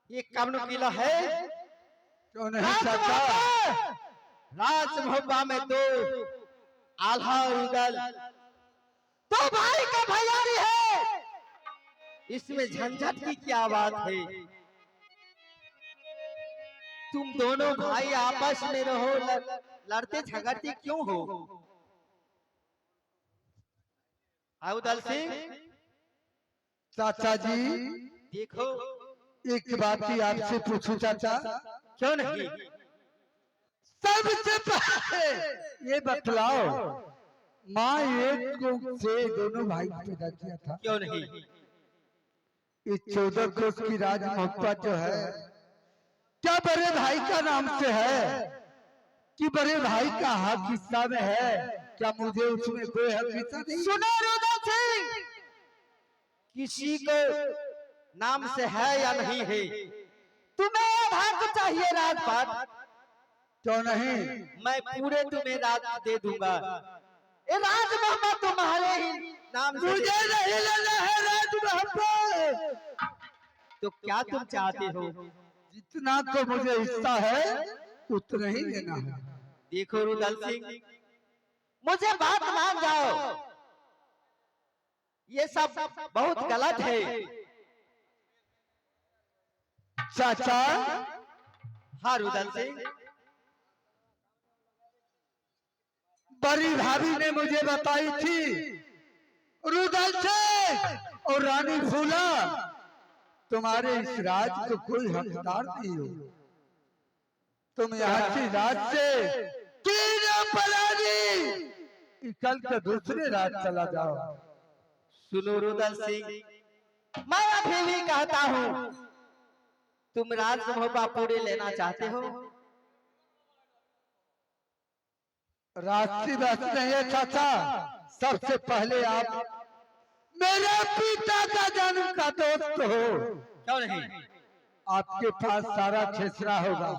ये कवन किला है? क्यों नहीं चाचा? राज मोहब्बा में दो आल्हा रुदल दो भाई का भैयारी है, इसमें झंझट की क्या बात है? तुम दोनों भाई आपस में रहो, लड़ते झगड़ते क्यों हो? उदल सिंह चाचा जी देखो एक बात ही आपसे पूछूं चाचा। क्यों नहीं? सबसे पहले ये बतलाओ माँ एक कोख से दोनों भाई पैदा किया था। क्यों नहीं? इस 14 कोस की राज मोहब्बत जो है क्या बड़े भाई का नाम से है कि बड़े भाई का हक हिस्सा में है? क्या मुझे उसमें कोई हक हिस्सा नहीं? सुनो रुदल सिंह, किसी को नाम से है या नहीं है, तुम्हें हक चाहिए राजपाट। क्यों नहीं? मैं पूरे तुम्हें राज दे दूंगा। ये राज मोहम्मद तुम्हारे ही नाम से। मुझे नहीं लेना है राज मोहब्बत। तो क्या तुम चाहते हो? जितना को मुझे हिस्सा है उतना ही लेना है। देखो रुदल सिंह, मुझे बात मान जाओ, ये सब बहुत गलत है। चाचा। हाँ रुदल सिंह। बड़ी भाभी ने मुझे बताई थी रुदल सिंह और रानी फूला तुम्हारे इस राज को कोई हकदार नहीं हो। तुम यहाँ से राज से तीनों परानी निकल कर दूसरे राज चला जाओ। सुनो रुदल सिंह, मैं अभी भी कहता हूँ तुम राज मोहब्बा पूरे लेना चाहते हो? राशि बस नहीं है चाचा, सबसे पहले आप मेरे पिता का जन्म का दोस्त हो। क्यों नहीं? आपके पास सारा खेसरा होगा,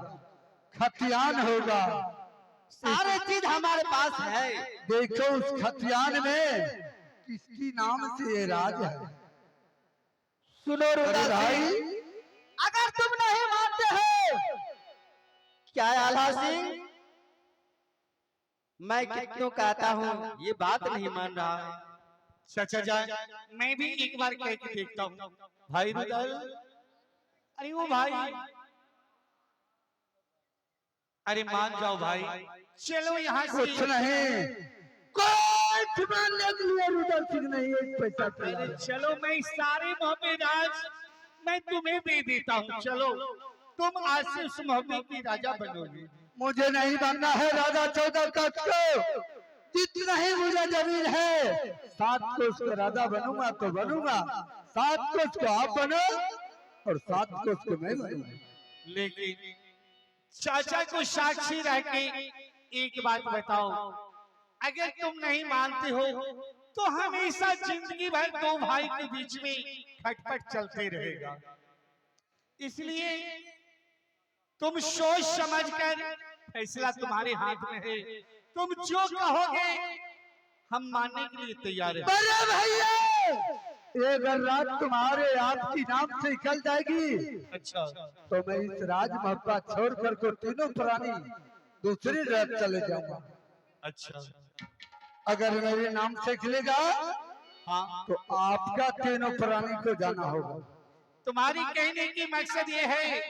खतियान होगा, सारे चीज हमारे पास है। देखो उस खतियान में किसकी नाम से ये राज है। सुनो अरे रुदल भाई, सिंह, अगर तुम नहीं मानते हो क्या आल्हा सिंह, मैं कितनों कहता हूँ ये बात नहीं मान रहा है। चाचा जान, मैं भी एक बार कह के देखता हूँ। भाई रुदल, अरे वो भाई, अरे मान जाओ भाई, चलो यहाँ कुछ से। नहीं, कुछ मानने के लिए रुदल सिंह नहीं एक पैसा अरे तैयार। चलो, मैं सारे मोहब्बत राज मैं तुम्हें दे देता हूँ। चलो तुम आज से उस मोहब्बत की राजा बनोगे। मुझे नहीं बनना है राजा 14 कोस को। जितना ही मुझे जमीन है 7 कोस को राजा बनूंगा तो बनूंगा। 7 कोस को आप बनो और 7 कोस को मैं बनूंगा। लेकिन चाचा को साक्षी रह के एक बात बताओ, अगर तुम नहीं मानते हो तो हमेशा जिंदगी भर दो भाई के बीच में खटपट चलते रहेगा। इसलिए तुम सोच समझकर, फैसला तुम्हारे हाथ में है, तुम जो कहोगे हम मानने के लिए तैयार हैं। बड़े भैया, अगर रात तुम्हारे आपकी नाम से निकल जाएगी अच्छा, तो मैं इस राज मोहब्बत छोड़ कर को तीनों प्राणी दूसरी रात चले जाऊंगा। अच्छा, अगर मेरे नाम से खिलेगा हाँ, तो आपका तीनों प्राणी को जाना होगा। तुम्हारी कहने की मकसद ये है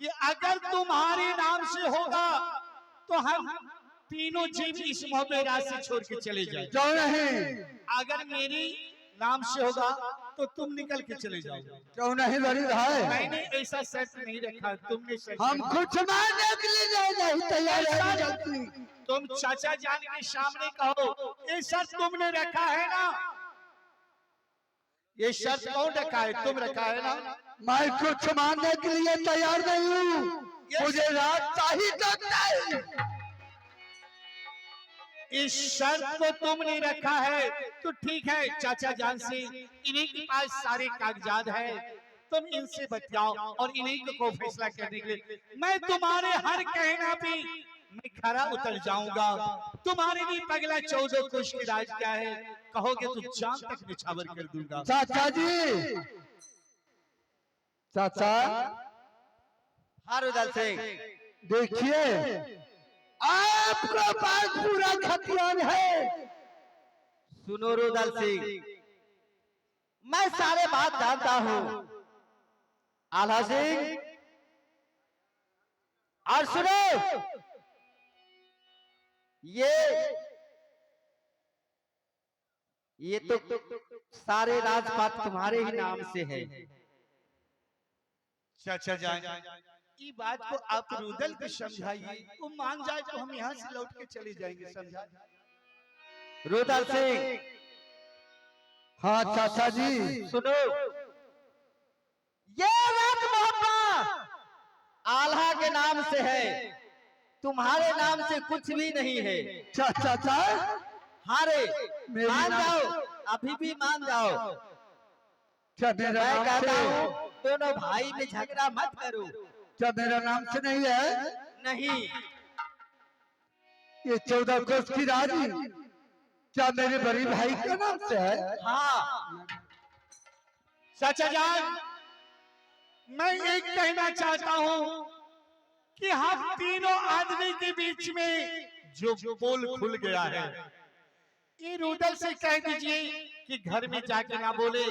कि अगर तुम्हारे नाम से होगा तो हम तीनों जीव इस मोहब्बत राज से छोड़ के चले जाए। क्यों नहीं? अगर मेरी नाम से होगा तो तुम निकल के चले जाओ। क्यों नहीं बड़ी भाई? मैंने ऐसा शर्त नहीं रखा, तुमने शर्त हम रखा। कुछ मानने के लिए नहीं तैयार है जल्दी। तुम चाचा जान के सामने कहो, ये शर्त तुमने रखा है ना? ये शर्त कौन रखा है? तुम रखा है ना? मैं कुछ मानने के लिए तैयार नहीं हूँ। मुझे रात चाहिए तो नहीं। इस शर्त को तुमने रखा है तो ठीक है, चाचा जान से इन्हीं के पास सारे कागजात है, तुम इनसे बतियाओ और इन्हीं को फैसला करने के लिए मैं तुम्हारे हर कहना पे मैं खरा उतर जाऊंगा। तुम्हारे लिए पगला 14 कोश की राज क्या है, कहोगे तो जान तक निछावर कर दूंगा। चाचा जी, चाचा। हाँ रुदल सिंह, देखिए आपके पास पूरा खतियान है। सुनो रुदल सिंह, मैं सारे बात जानता हूँ। आल्हा सिंह, और सुनो, ये तो सारे राजपाट तुम्हारे ही नाम से है। चाचा जान, ये बात को आप रुदल को समझाइए, वो मान जाए तो हम यहाँ से लौट के चले जाएंगे। समझा रुदल सिंह। हाँ चाचा जी, सुनो, ये राज मोहब्बत आल्हा के नाम से है, तुम्हारे नाम से कुछ भी नहीं है। चाचा चा हाँ रे, मेरी मान नाम- जाओ, अभी भी मान जाओ। क्या मेरा मैं नाम कहता से हूँ दोनों भाई में झगड़ा मत करो। क्या मेरा नाम से नहीं है? नहीं। ये 14 कोस की राजी क्या मेरे बड़ी भाई के नाम से है? हाँ चाचा जान, मैं एक कहना चाहता हूँ कि हम तीनों आदमी के बीच में जो पोल खुल गया है, ये रुदल से कह दीजिए कि घर में जाके ना बोले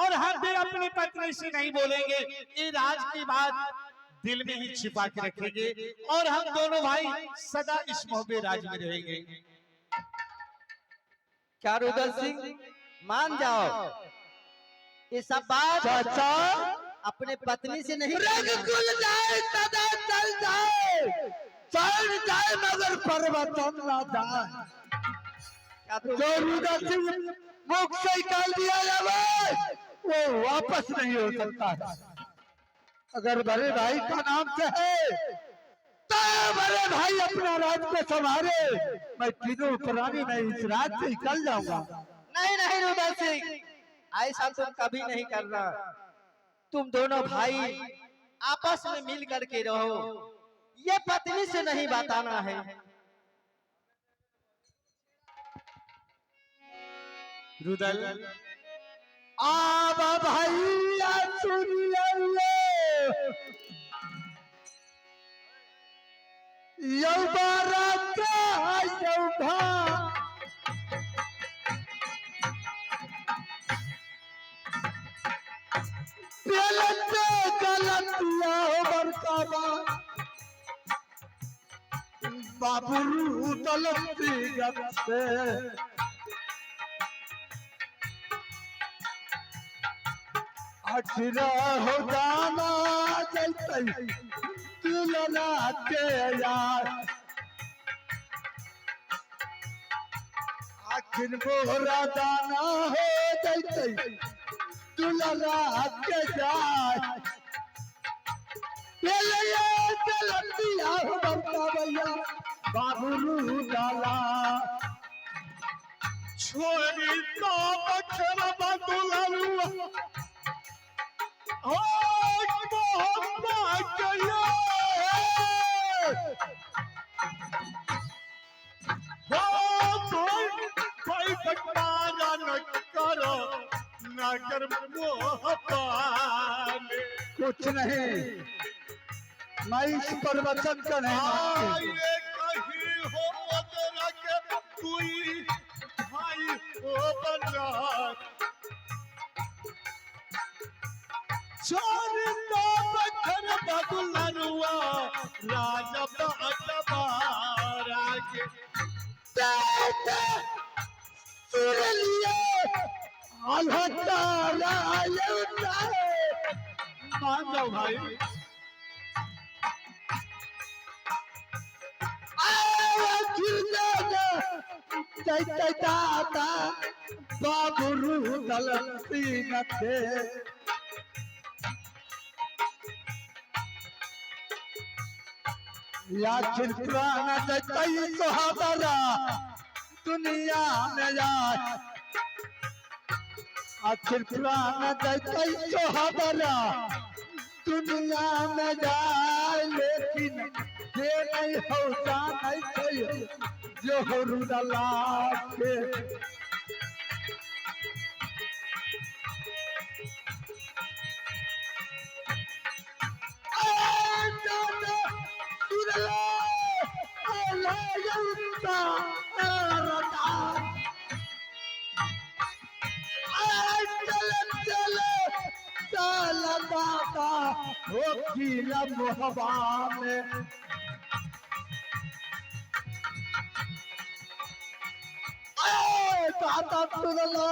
और हम भी अपने पत्नी से नहीं बोलेंगे। ये राज की बात दिल में ही छिपा के रखेंगे और हम दोनों भाई सदा इस मोहब्बत राज में रहेंगे। क्या रुदल सिंह, मान जाओ, ये सब बात चाचा अपने पत्नी से नहीं रंग करना। खुल जाए सदा चल जाए, चल जाए मगर पर्वतन ना जाए। क्या तुम- जो रुदल सिंह मुख से निकाल दिया जाए वो वापस नहीं हो सकता है। अगर बड़े भाई का नाम से है तो बड़े भाई अपना राज को संभाले, मैं तीनों प्राणी में इस राज से निकल जाऊंगा। नहीं नहीं रुदल सिंह, ऐसा तुम कभी नहीं करना। तुम दोनों भाई आपस में मिल करके रहो, ये पत्नी से नहीं बताना है। रुदल, आबा भैया सुनिए, यौ बारात यौ भा गलत गलतिया हो बरकावा। बाबू रूदल से। आखिर हो जाना जैतै दुलरा के यार, आखिर मोहरा दाना हो जैतै दुलरा के जाय। चलतिया हो बड़का भैया बाबू रूदला। छोरी तो बखरा दुलरुआ हो मोहब्बत के हो भाई भाई बंटारा न करो नगर मोहब्बत। कुछ नहीं, मैं इस प्रवचन का नहीं मानती। आए कहीं हो अदरक कोई भाई हो बना छोरी तो बखर बदलरुआ राजा बाजा के सुन लिए अल्लाह ताला आए। मान जाओ भाई। दादा बाबू रूदल सिंह थे। या प्राण जैतै सोहबरा दुनिया में जाय, आखिर प्राण जैतै सोहबरा दुनिया में जाय, लेकिन जे नहीं हो जानै छै जो हो रुदला के। ऐ दादा सुनले अल्लाह यंता रता। ऐ चल चल चल दादा हो खीला मोहबा में। ऐ दादा सुनलो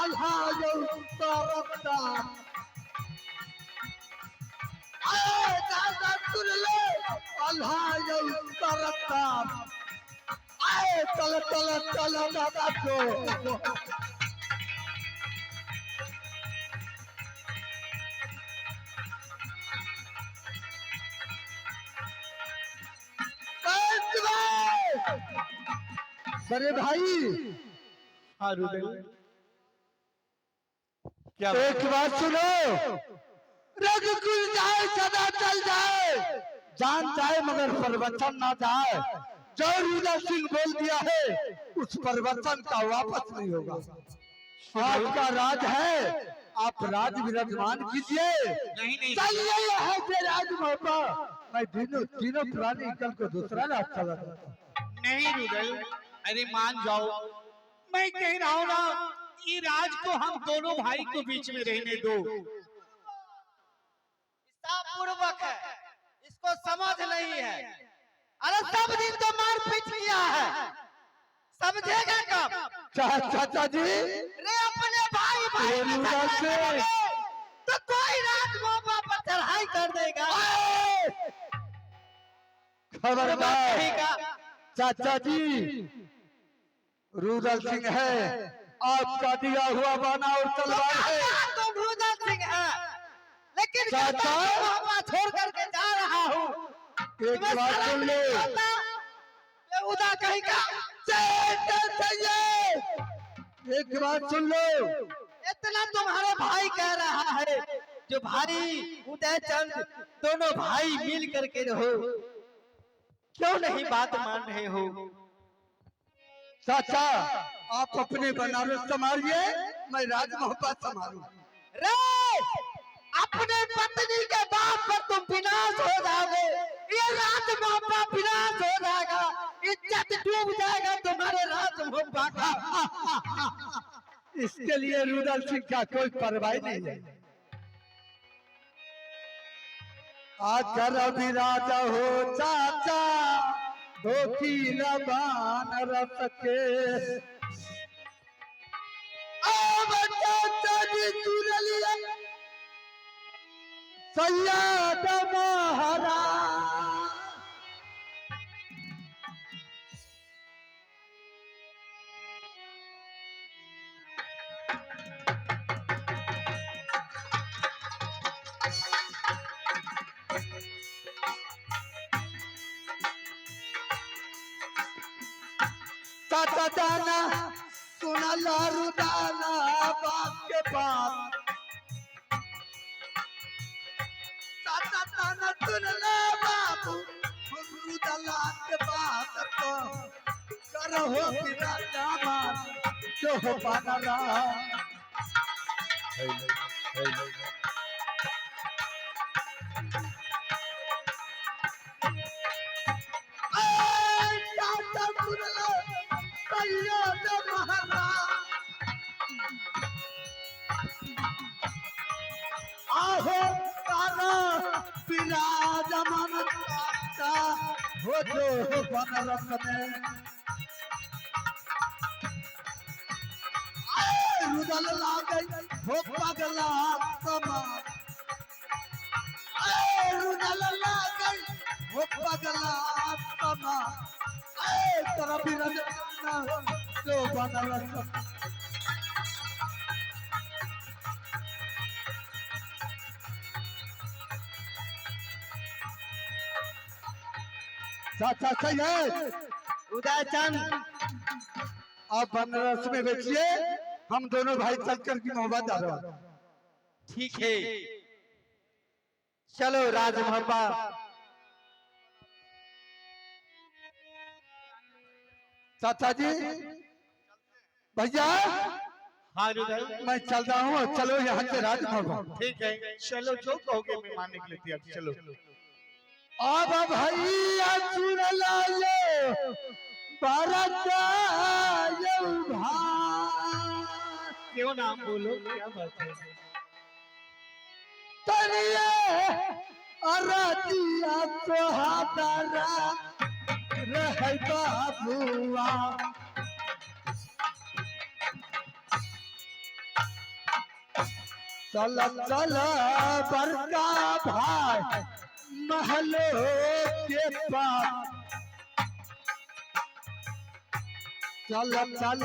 अल्लाह यंता रता। ऐ दादा सुनले अल्लाह यंता रता। ऐ चल चल चल दादा को। बड़े भाई हाँ रुदल क्या एक बात सुनो, रघुकुल जाए सदा चल जाए, जान जाए मगर प्रवचन ना जाए। जो रुदल सिंह बोल दिया है उस प्रवचन का वापस नहीं होगा। आपका राज है, आप राज विराजमान कीजिए। नहीं नहीं चलिए यहाँ से राज मोहब्बा, मैं तीनों तीनों प्राणी कल को दूसरा राज चला जाता। नहीं रुदल, अरे मान जाओ, मैं कह रहा हूं ना, ये राज को हम दोनों भाई को बीच में रहने दो। पूर्वक है, इसको समझ नहीं है। अरे सब दिन तो मार पीट किया है, समझेगा कब? चाचा जी रे अपने भाई भाई ये में रुदल झगड़ा से। करोगे, तो कोई राज मोहब्बा पर चढ़ाई कर देगा। खबरदार ठीक है चाचा जी, रुदल सिंह है आपका दिया हुआ बाना और तलवार है। तुम रुदल सिंह है, लेकिन चाचा। मोहब्बा छोड़ करके जा रहा हूँ। एक बात सुन लो, उदा कहीं का एक बात सुन लो, इतना तुम्हारे भाई कह रहा है, जो भाई उदय चंद दोनों भाई मिल करके रहो, क्यों नहीं बात मान रहे हो? चाचा आप अपने बनारस संभालिए, मैं राज मोहब्बत संभालू। रे अपने पत्नी के बाप पर तुम विनाश हो जाओगे, ये राज मोहब्बा विनाश हो जाएगा, इज्जत डूब जाएगा तुम्हारे राज मोहब्बा का। इसके लिए रुदल सिंह का कोई परवाह नहीं है। आकर अभी राजा हो चाचा, धोखीला बानरस के। अब चाचा जी चुरलिया सैयद महाराज। चाचा दाना सुना लारू दाना बाप के बाप। चाचा दाना सुन ले बाबू रुदला के बात को करो बिना दामा जो हो पाना। चाचा सुन ले सैयद महाराज। आहो तारा विराजमान चाचा हो जो बनरस में। आए रुदल लागे हो पगला समा। आए रुदल लागे हो पगला समा। आए तारा विराजमान जो बनरस। चाचा सैयद उदय चंद, आप बनारस में बेचिए, हम दोनों भाई चलकर की मोहब्बत जा रहे हैं। ठीक है, चलो राजमहब्बा। चाचा जी भैया हाँ रुदल, मैं चल रहा हूँ, चलो यहाँ से राजमहब्बा। ठीक है चलो, जो कहोगे मैं मानने के लिए तैयार। चलो अब भैया सुन लाए भारत भाई। क्यों नाम बोलो, क्या बात है? तनिए अरतिया सोहादरा रह बाबुआ। चल चल बड़का भाई महलो के पास। चल चल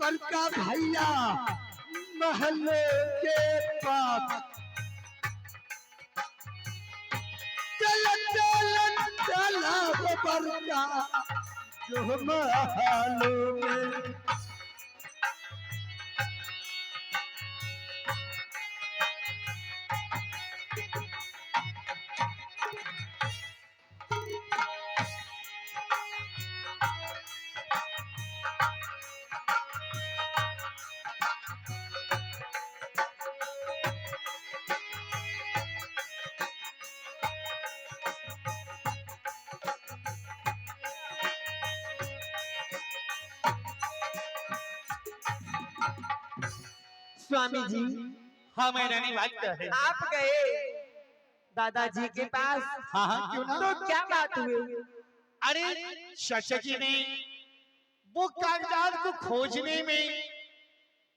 बड़का भैया महलो के पास। चल चल चल बड़का जो महलों में। स्वामी जी। हाँ मैं रानी, बात क्या है? आप गए दादाजी के पास? हाँ हाँ, क्यों ना। तो क्या बात हुई? अरे चाचा जी ने वो कागजात को खोजने में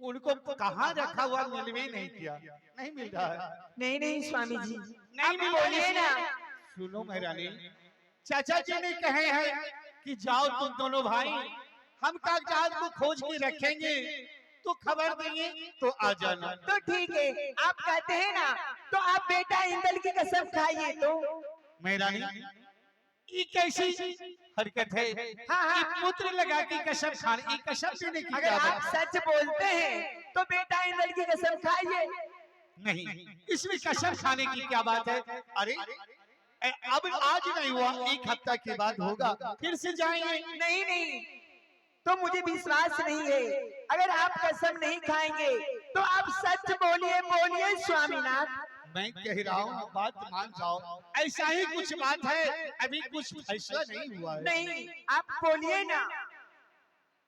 उनको कहाँ रखा हुआ मिल भी नहीं किया, नहीं मिल रहा है। नहीं नहीं स्वामी जी, नहीं आप मिल बोलिए ना। सुनो महारानी, चाचा जी ने कहे हैं कि जाओ तुम दोनों भाई, हम कागजात को खोज के रखेंगे तो खबर देंगे तो आ जाना। तो ठीक है, आप कहते हैं ना, तो आप बेटा इंदल की कसम खाइए तो। महारानी ये कैसी हरकत है? हाँ, हाँ। ये पुत्र लगा के कसम खाने, ये कसम देने की अगर क्या आप बात? सच बोलते हैं तो बेटा इंदल की कसम खाइए। नहीं, इसमें कसम खाने की क्या बात है? अरे अब आज नहीं हुआ, एक हफ्ता के बाद होगा, फिर से जाएंगे। नहीं नहीं, तो मुझे विश्वास नहीं है। अगर आप कसम नहीं खाएंगे तो आप सच बोलिए, बोलिए स्वामीनाथ। मैं कह रहा हूँ बात मान जाओ, ऐसा ही कुछ बात है, अभी कुछ फैसला नहीं हुआ है। नहीं आप बोलिए ना।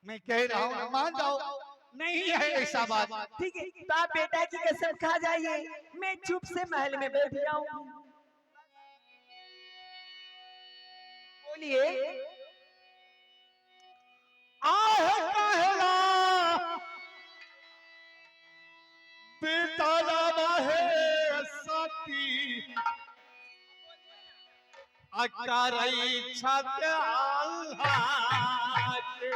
मैं कह रहा हूँ मान जाओ, नहीं है ऐसा बात। ठीक है, तो आप बेटा की कसम खा जाइए, मैं चुप से महल में बैठ जाऊंगी। बोलिए। आह कहला बेताला है सती अकारई छत अल्लाह के।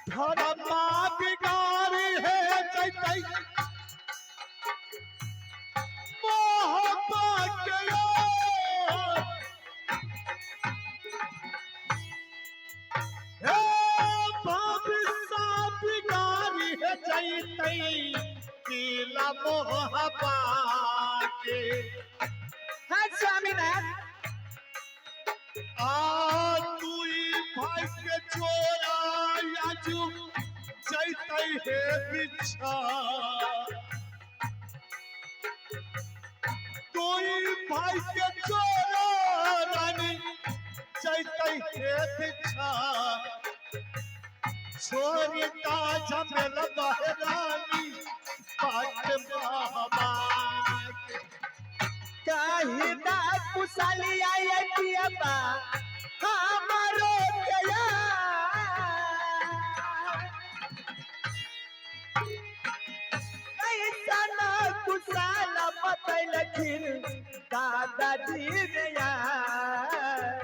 धर्मा बिगारी है जैतै मोहब्बत के यार। हे बाबसा बिगारी है जैतै किला मोहब्बत के। हाँ स्वामीनाथ। आ तुई भाई के चोरा आजू जैतै हे बिछा, तुई भाई के चोरा रानी जैतै हे बिछा, छोरी ता झमेल बहरानी बाट बाबा के। काहे ना कुशली आई पियबा हमारो गया, कैसा ना कुशाल बतैलखिन दादाजी रे यार।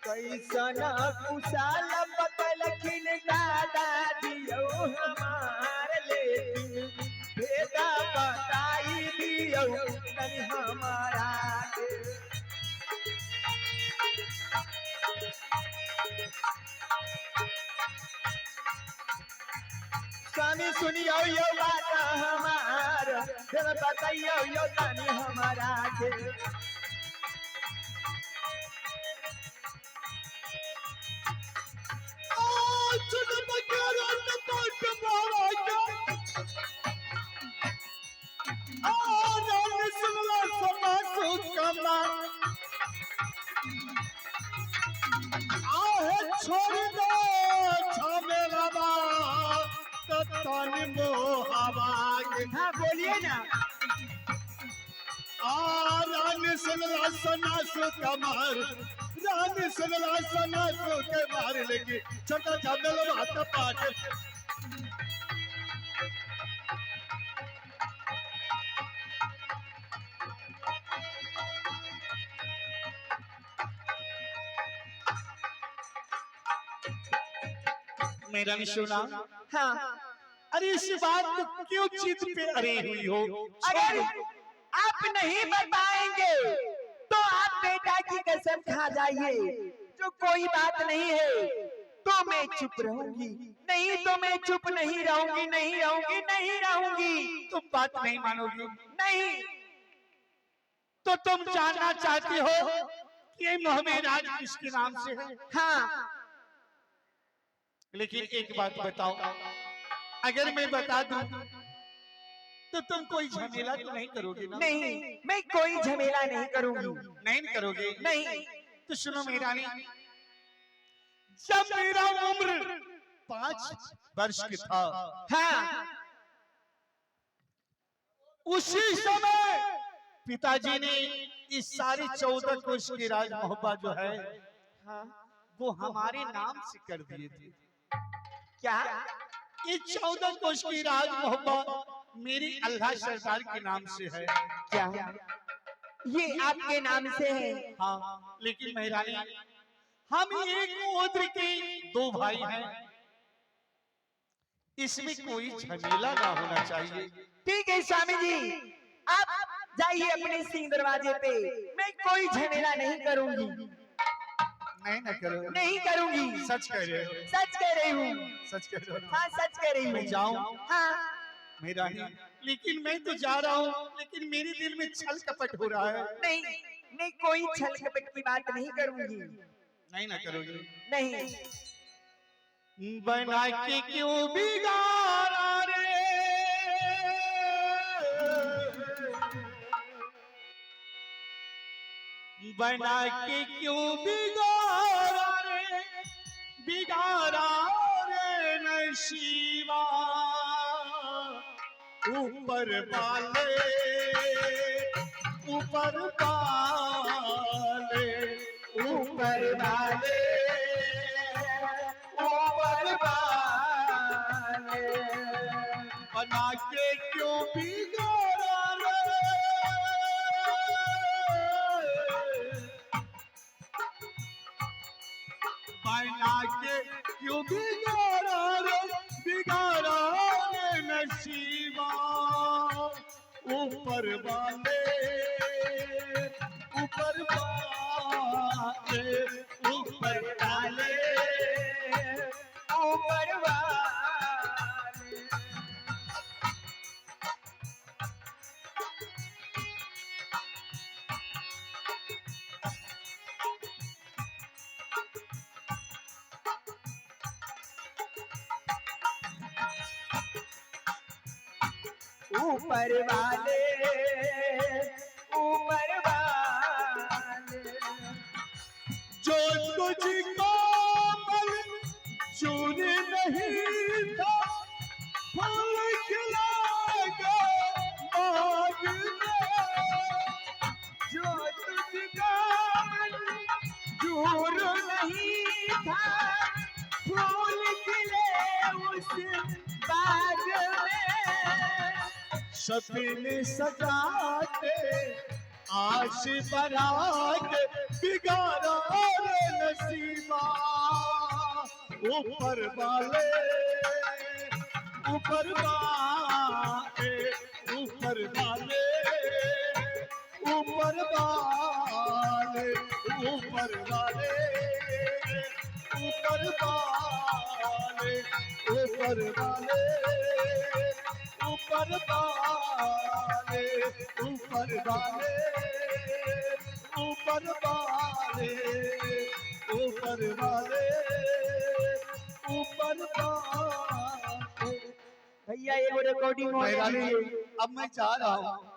कैसन कुशाल बतैलखिन दादाजी यौ हमार, लेकिन भेदा बताई दियौ तनि हमारा के। स्वामी सुनियौ यौ बात हमार, फिर बताइयौ यौ तनि हमारा के। छोड़ दो झमेला तन मोहबा के। हाँ बोलिए ना। आ रानी सुनला सना सुकमार, रानी सुनला सना सुकमार, लेके छोटा झमेल बात पाट। मेरा नहीं सुना। हाँ। अरे इस बात को क्यों जिद पे अड़े हुई हो? अगर आप नहीं बताएंगे तो आप बेटा की कसम खा जाइए, जो कोई बात नहीं है तो मैं चुप रहूंगी, नहीं तो मैं चुप नहीं रहूंगी, नहीं रहूंगी, नहीं रहूंगी। तुम बात नहीं मानोगी? नहीं। तो तुम जानना चाहती हो कि ये मोहम्मद राज किसके नाम से है? हाँ। लेकिन एक बात बताओ, अगर मैं बता दूं तो तुम कोई झमेला तो नहीं करोगे ना? नहीं, मैं कोई झमेला नहीं करूंगी। नहीं करोगे? नहीं। तो सुनो मेरानी, जब मेरा उम्र 5 वर्ष की था, हाँ, उसी समय पिताजी ने इस सारी 14 कोष की राज मोहब्बा जो है, हाँ, वो हमारे नाम से कर दिए थे। क्या? ये 14 कोष की राज मोहब्बा मेरी अल्लाह सरदार के नाम से है। क्या ये आपके नाम से है? हाँ, लेकिन मेहरानी, हम एक उद्र के 2 भाई हैं, इसमें कोई झमेला ना होना चाहिए। ठीक है स्वामी जी, आप जाइए अपने सिंह दरवाजे पे, मैं कोई झमेला नहीं करूंगी। नहीं ना करो? नहीं करूंगी। सच कह रहे हो? सच कह रही हूँ। सच कह रहे हो? हाँ सच कह रही हूँ। मैं जाऊं? हाँ। मेरा ही, लेकिन मैं तो जा रहा हूँ, लेकिन मेरे दिल में छल कपट हो रहा है। नहीं, मैं कोई छल कपट की बात नहीं करूंगी। नहीं ना करोगी? नहीं। बना के क्यों बिगाड़ा रे, बना के क्यों बिगाड़ा रे, बिगाड़ा रे नशीवा ऊपर वाले। ऊपर वाले, ऊपर वाले, ऊपर वाले, बना के क्यों बिगाड़ा रे, बना के क्यों बिगाड़ा रे, बिगाड़ा रे नसीबा, ऊपर वाले, ऊपर वाले, ऊपर वाले, ऊपर वाले। ऊपर वाले, ऊपर वाले, जो तुझको मंजूर नहीं था, फूल खिलाएगा बाग में, जो तुझको मंजूर नहीं था, फूल खिले उस बाग में, सपने सजाते आश बढ़ा के बिगाड़ा रे नसीबा, ऊपर वाले, ऊपर वाले, ऊपर वाले, ऊपर वाले, ऊपर वाले, ऊपर वाले, ऊपर वाले, ऊपर वाले, ऊपर वाले, ऊपर वाले, ऊपर वाले, ऊपर वाले। भैया ये वो रिकॉर्डिंग हो रही है। अब मैं जा रहा हूँ।